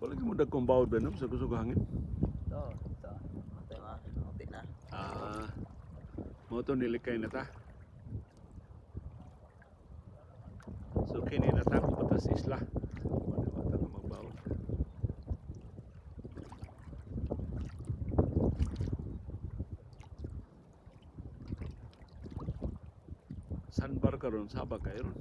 Wala ka mo dagkong bawod ba no? Sa kusog hangin? Ito, ito. Matay ma, matay na. Ah. Mo to nilikay na ta. So kini na ta pupunta sa isla. Wala ba ta ka magbawod. Sandbar karon saba kay ron.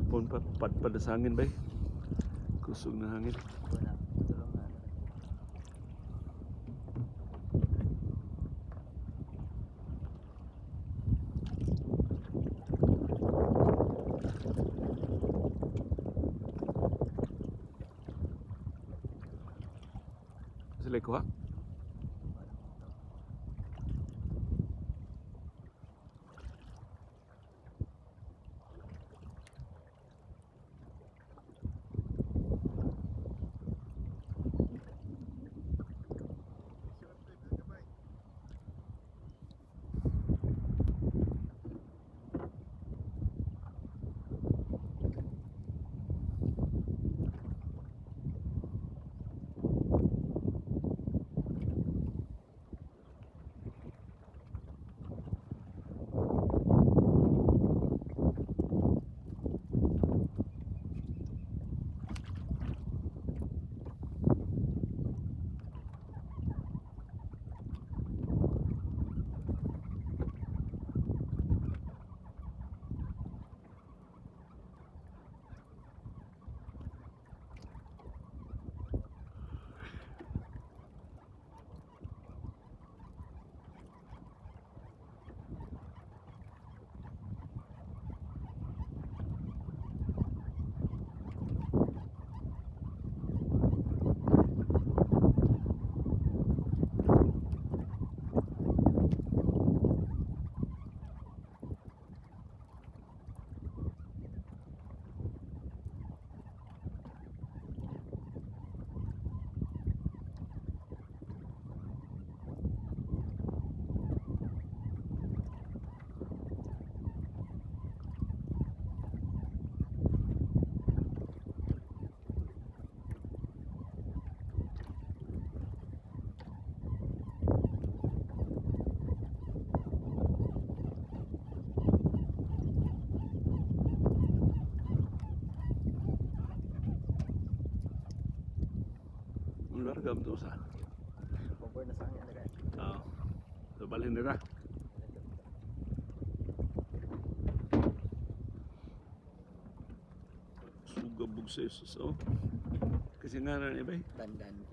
Hapon pa, padpad sa hangin bay. Kusog na hangin. Wala. Tulong na ano. Sila kuha? Ang larga mo sa. Bumper na sa hangin na guys. Oo. So balhin nila. Sugabog sa Jesus, oh. Kasi nga na iba eh. Dandan.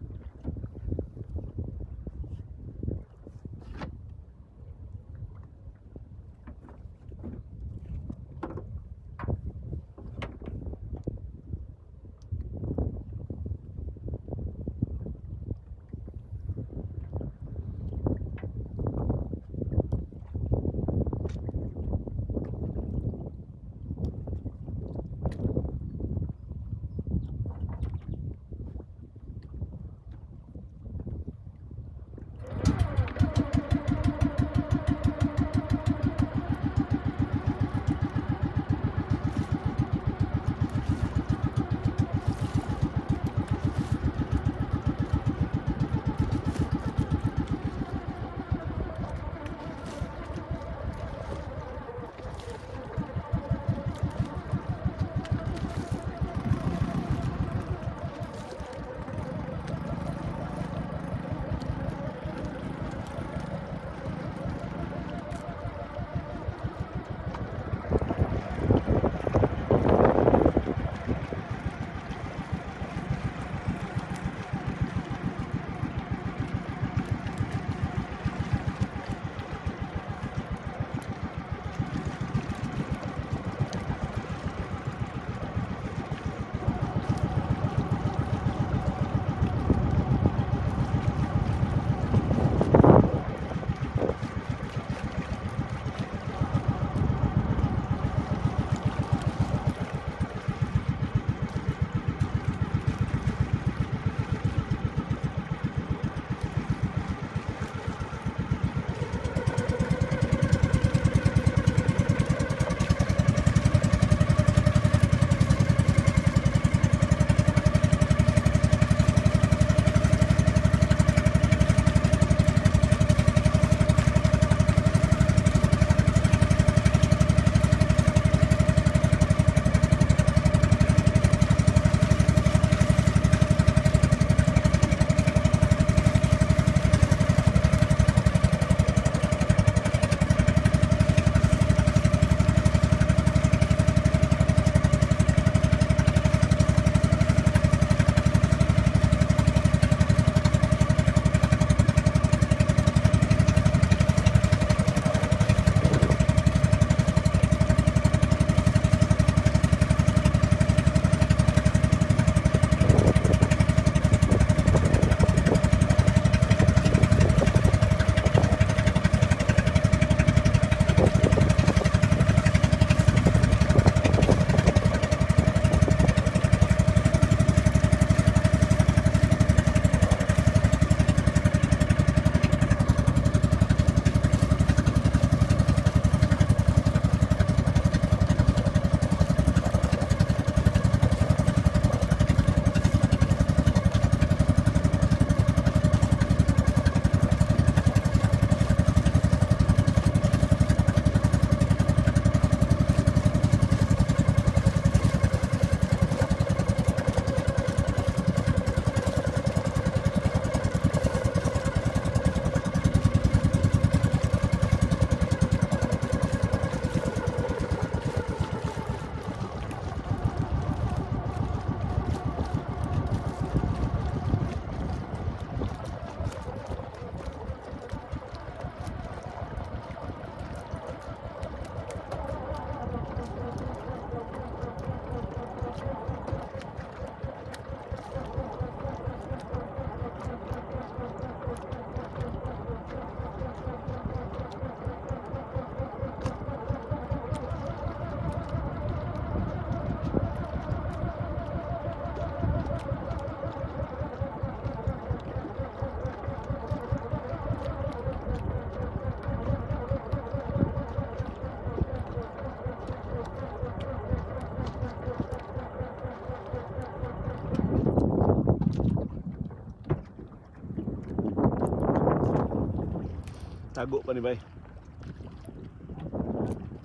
Tago pa ni bay.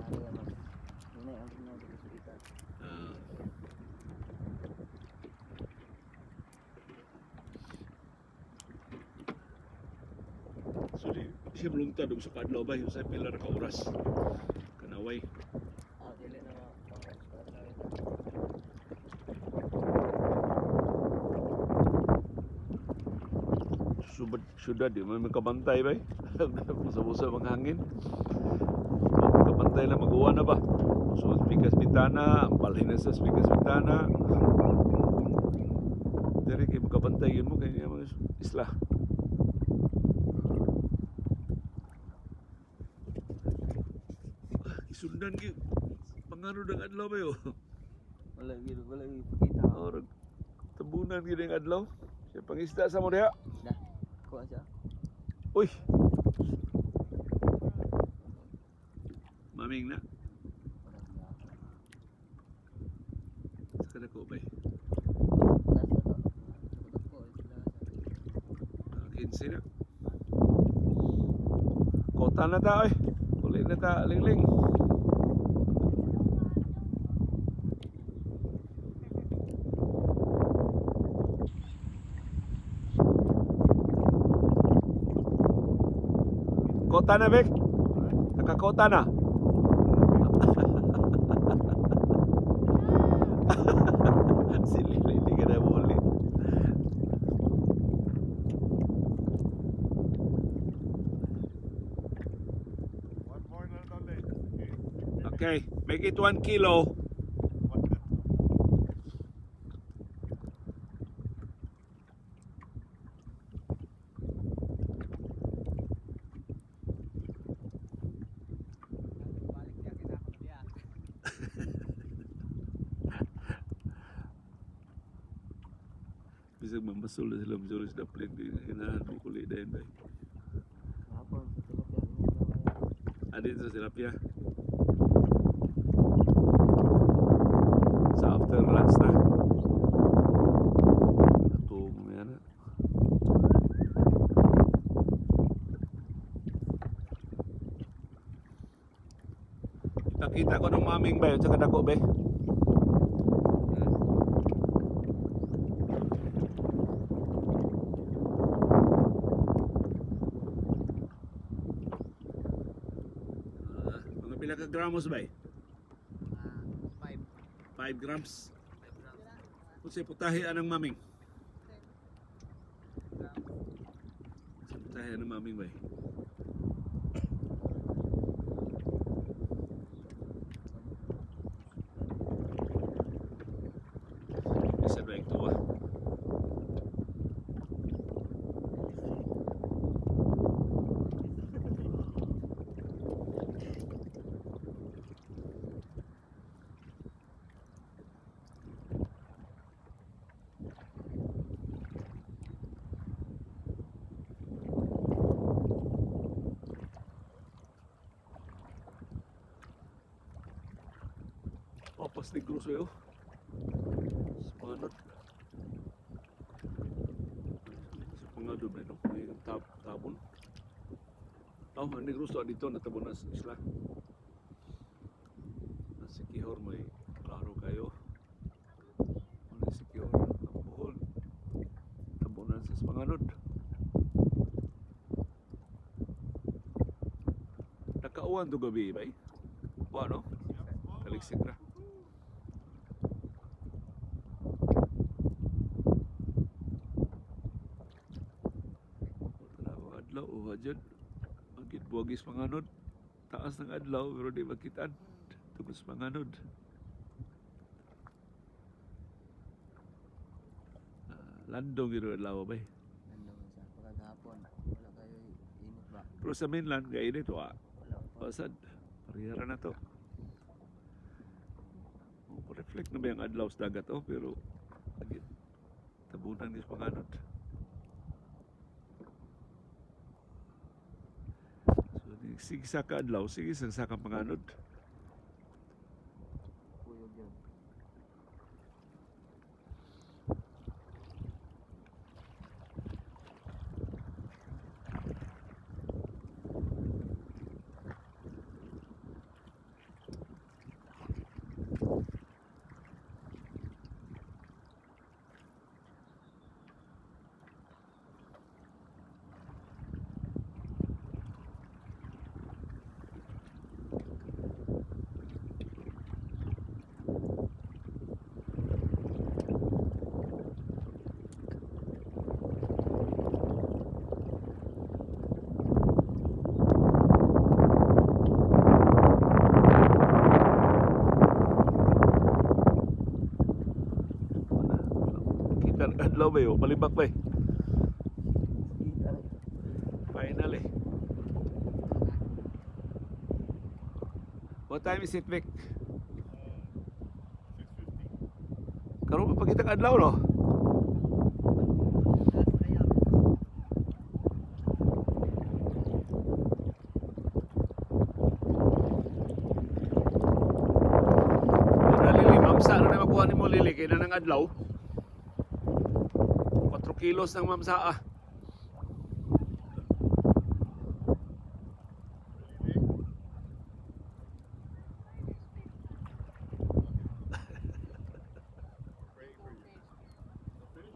Ano yan, mas. Yun ang pinag-isuitan. Ah. So di siya malungtad og sa kadlaw bay sa pila ra ka oras. Kanaway. Ah, dili na mga Subad syudad di man makabantay bay. Busa-busa ang hangin. Kabantay lang mag-uwan na ba. So pikas bitana, balhin na sa pikas bitana. Diri kay makabantay yun mo kay niya mga isla. Ah, isundan gyud. Pangano ng adlaw ba yo? Wala gyud, wala gyud pakita. Or tabunan gyud ang adlaw. Siya pangisda sa mo diha. Dah. Kuha siya. Uy. Maming na. Wala siya. Sa kadako bay. Taas na to. Dako sila sa. Ah, 15 na. Kota na ta oy. Uli na ta lingling. Kota na, Bek. Nakakota na. Si Lili, hindi ka na muli. One more na lang ulit. Okay, make it 1 kilo. Balik siya kinakot niya. Bisag mamasol na sila masol sa plane di ganahan mo kuli dayon bay. Hapon sa tilapia. Init na kayo. Adin sa tilapia. Sa after lunch na. Ato mamaya na. Ipakita ko ng maming bay at saka dako bay. Ah, mga pila ka gramos bay? 5. 5 grams. Kung sa putahe anang maming? Sa putahe anang maming bay? Isa ba yung tuwa? Papas Negros kayo. Sa panganod. Sa panganod ba ito? May tabon. Oh, ang Negros to dito natabon na sa isla. Ang Sikihor may klaro kayo. Ang Sikihor, ang Bohol. Tabonan sa panganod. Nakauwan to gabi, bay? Wa, no? Taliksik ra. Tanaw ang adlaw, uha dyan. Agit buwagis panganod. Taas ng adlaw, pero di makitaan. Tugos panganod. Ah, landong yun ang adlaw ba eh. Nandun sa pagkagahapon. Wala kayo init ba? Pero sa mainland, gainit, wa. Wala pa. Pasad, parihara na to. Oh, reflect na ba yung adlaw sa dagat? Oh, pero agit, tabunan is panganod. So, sige sa ka adlaw, sige sa sa ka panganod. Kuyog yun. adlaw ba eh. Palibak ba eh. Kita na. Finally. What time is it, Vic? 6:50. Karon pa pagkita adlaw, no? Na Lili, mamsa na na makuha nimo, Lili, kay na nang adlaw. 4 kilos ng mamsa ah. Praying for you. No fish?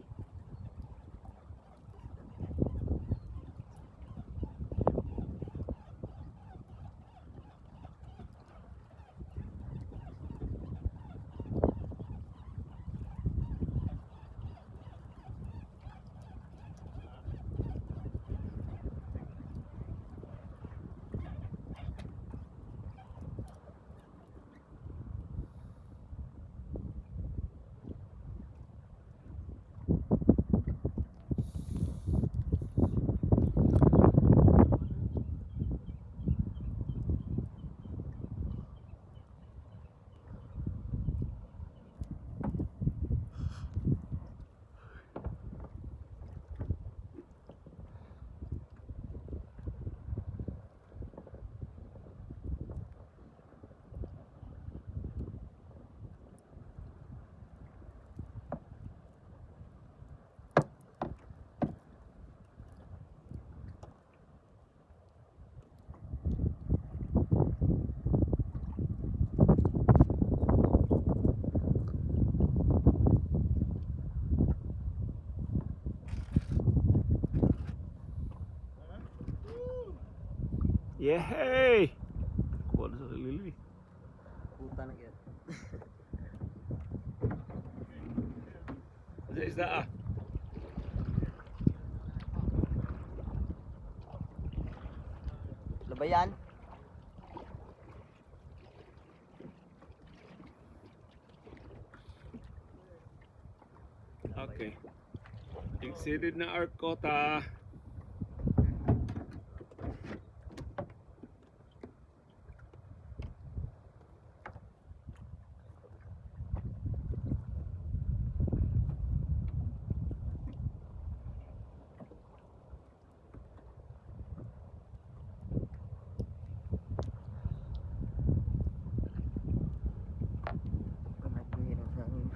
Yay! Kuha na sa Lili. Puta na gyud. Sa isda ah. Labayan. Okay. Exceeded na our quota. Kamay ko hirap sa amin.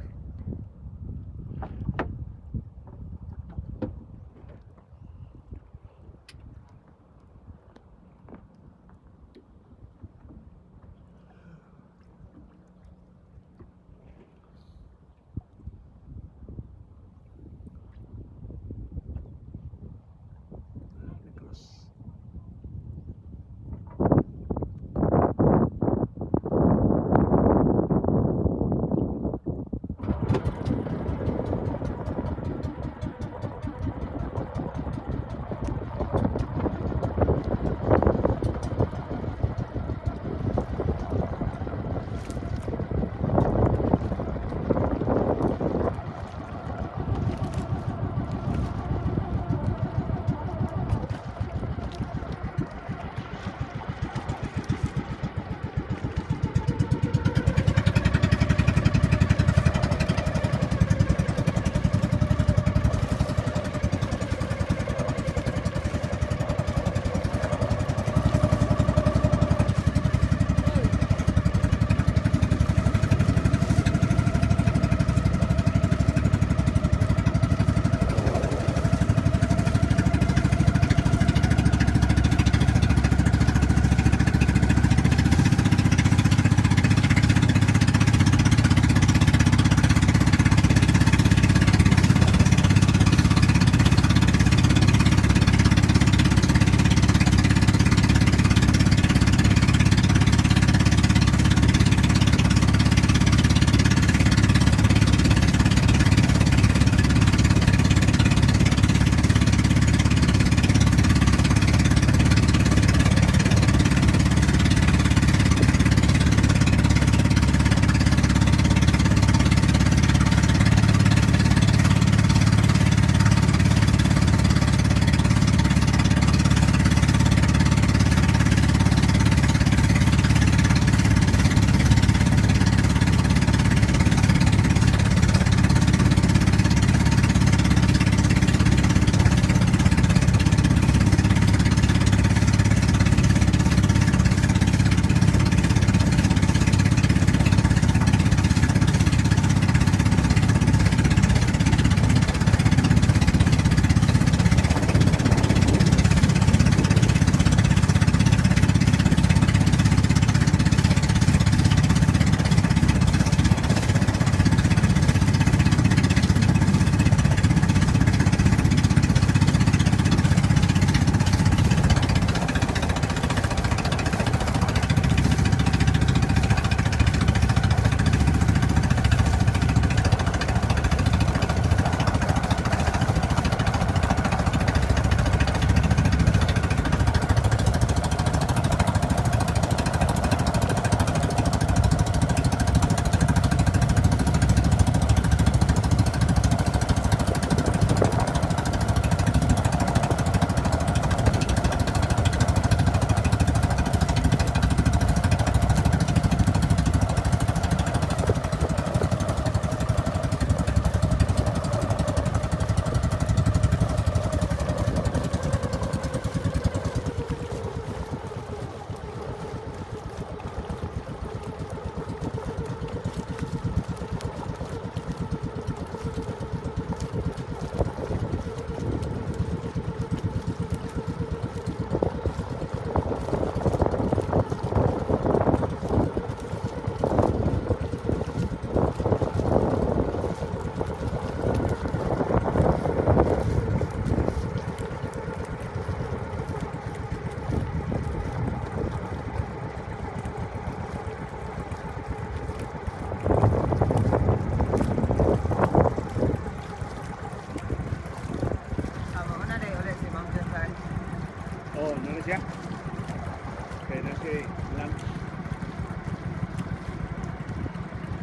kay lunch.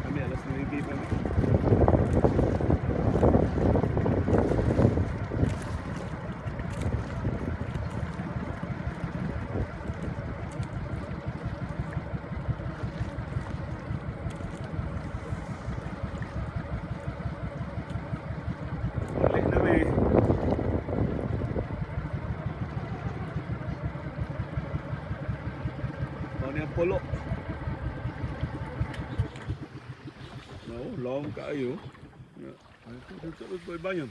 Kami alas 9 pa mi. Balik na mi. Mao ni ang pulo. No, long kaayo. Na, ay, dito sa bayan.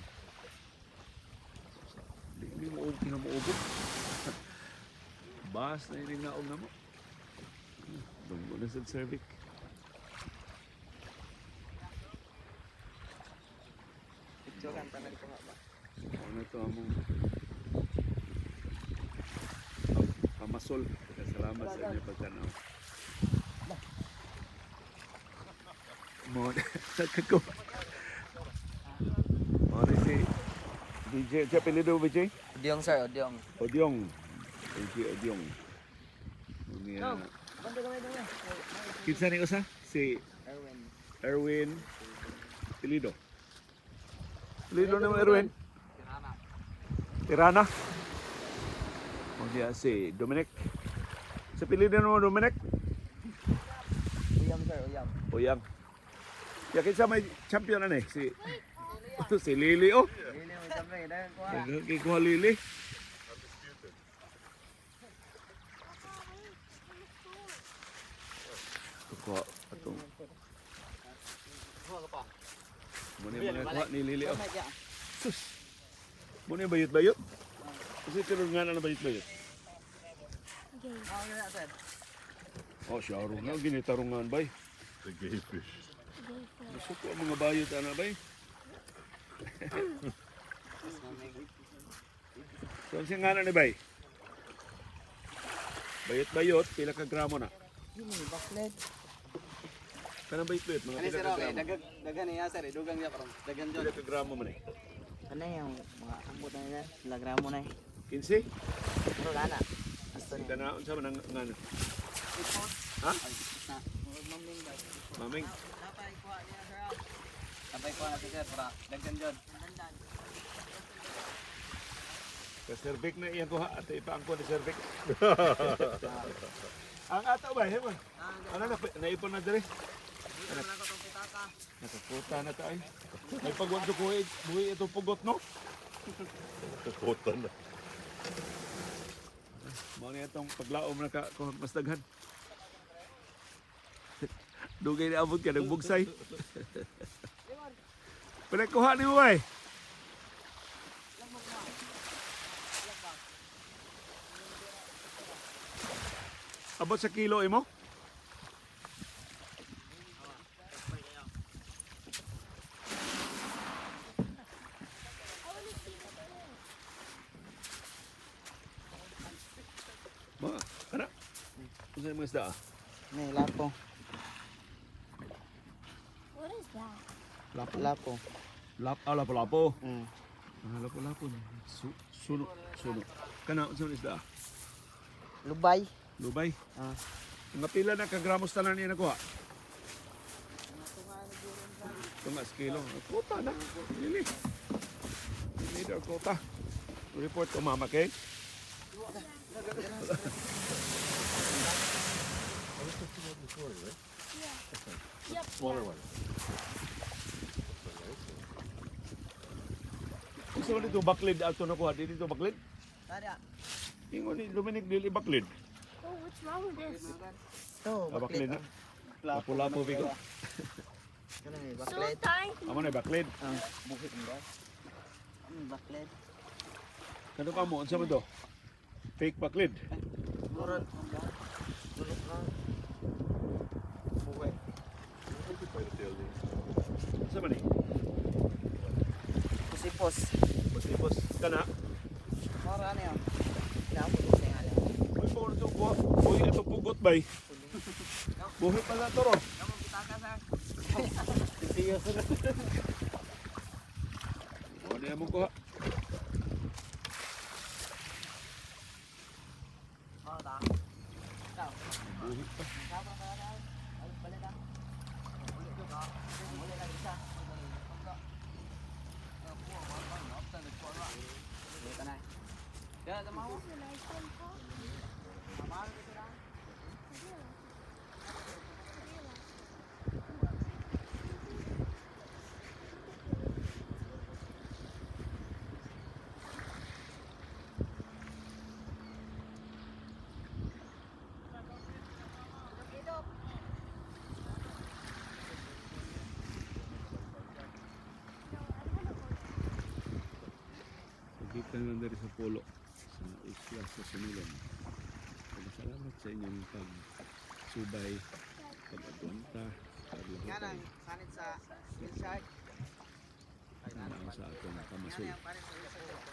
Di ni mo og kinamuubot. Bas na ining naog na mo. Dunggo na sa cervix. Picture kan tanan ko nga ba. Ano to among pamasol. Salamat sa inyo pagtanaw. Mo nagkakuha. Mo ni si DJ, siya apelyido BJ? Odyong sir, Odyong. Odyong. DJ Odyong. Niya. Banda gamay gamay. Kinsa ni usa? Si Erwin. Erwin Pilido. Pilido na mo Erwin. Tirana. O niya si Dominic. Sa Pilido na mo Dominic. Uyam sir, uyam. Oyang. Ya kinsa may champion ani si si Lily oh. Lili mo sabi, dahil ko. Kikuha Lily. Kuha atong. Muna yung mga kuha ni Lily oh. Sus. Muna yung bayot-bayot. Kasi tulog nga na bayot-bayot. Oh, siya nga ginitarungan bay. The gay fish. Nasuko ang mga bayot ana bay. So ang siya nga na ni bay? Bayot-bayot, pila ka gramo na. Baklet. Kanang bayot-bayot, mga Ani pila sir, ka okay. gramo. Dagan dagan niya sir, dugang niya karon. Dagan jud. Pila ka gramo man eh. Ano yung mga ambot na nila? Sila gramo na eh. 15? Pero lana. Asto niya. Kana unsa man ang ngano? Ha? Maming. Sabay ko na sir para dagan jud. Ka Sir Vic na iyang kuha at ipaangko ni Sir Vic. Ang ato ba hemo? Ano na naipon na dire? Nakakuta na tayo. May pagwan ko buhi, buhi itong pugot no? Kota na. Mao ni atong paglaom na ka kuha mas daghan. Dugay na abot ka nagbugsay. Pala kuha ni mo ay. Abot sa kilo imo? Ma, ana. Unsa yung mga isda ah? May lapo. What is that? Lapo. Lapo. Lap, ah, lapo-lapo. Mm. Ah, lapo-lapo. Su, suno, suno. Kana, unsa man isda ah? Lubay. Lubay. Ah. Mga pila na ka gramos tanan niya nakuha? Tunga sa kilo. Kota na. Lili. Lili daw kota. Report ko mama kay. Yep. Smaller one. Gusto mo dito baklid ato nakuha. Dili dito baklid. Tara. Ingon ni Dominic dili baklid. Oh, what's wrong with this? To, Ah, baklid na. Lapo-lapo bigo. Ano may So baklet? tiny. Amo na baklid. Ah, bukit mo ba? Baklet. Kano ka mo unsa man to? Fake baklid. Murag. Tulok na. Buhay. Unsa man ni? Kusipos. Pasipos kana. Mura ano yun? Inaabot ko sa ingala. Uy, pa to kuha. Uy, ato pugot bay. Buhi pala to ro. Gamong pitaka sir. Mo na among kuha. Oh, ta. Mabuhi pa. This is a nice one, Paul. I do like it. I do like it. No, I don't wanna go there. Pagkita naman diri sa pulo sa isla sa Sumilon. Salamat sa inyong pagsubay, pag-agwanta, paglahutay. Sanit sa hillside. Sana sa atong kamasoy. Panit sa hillside.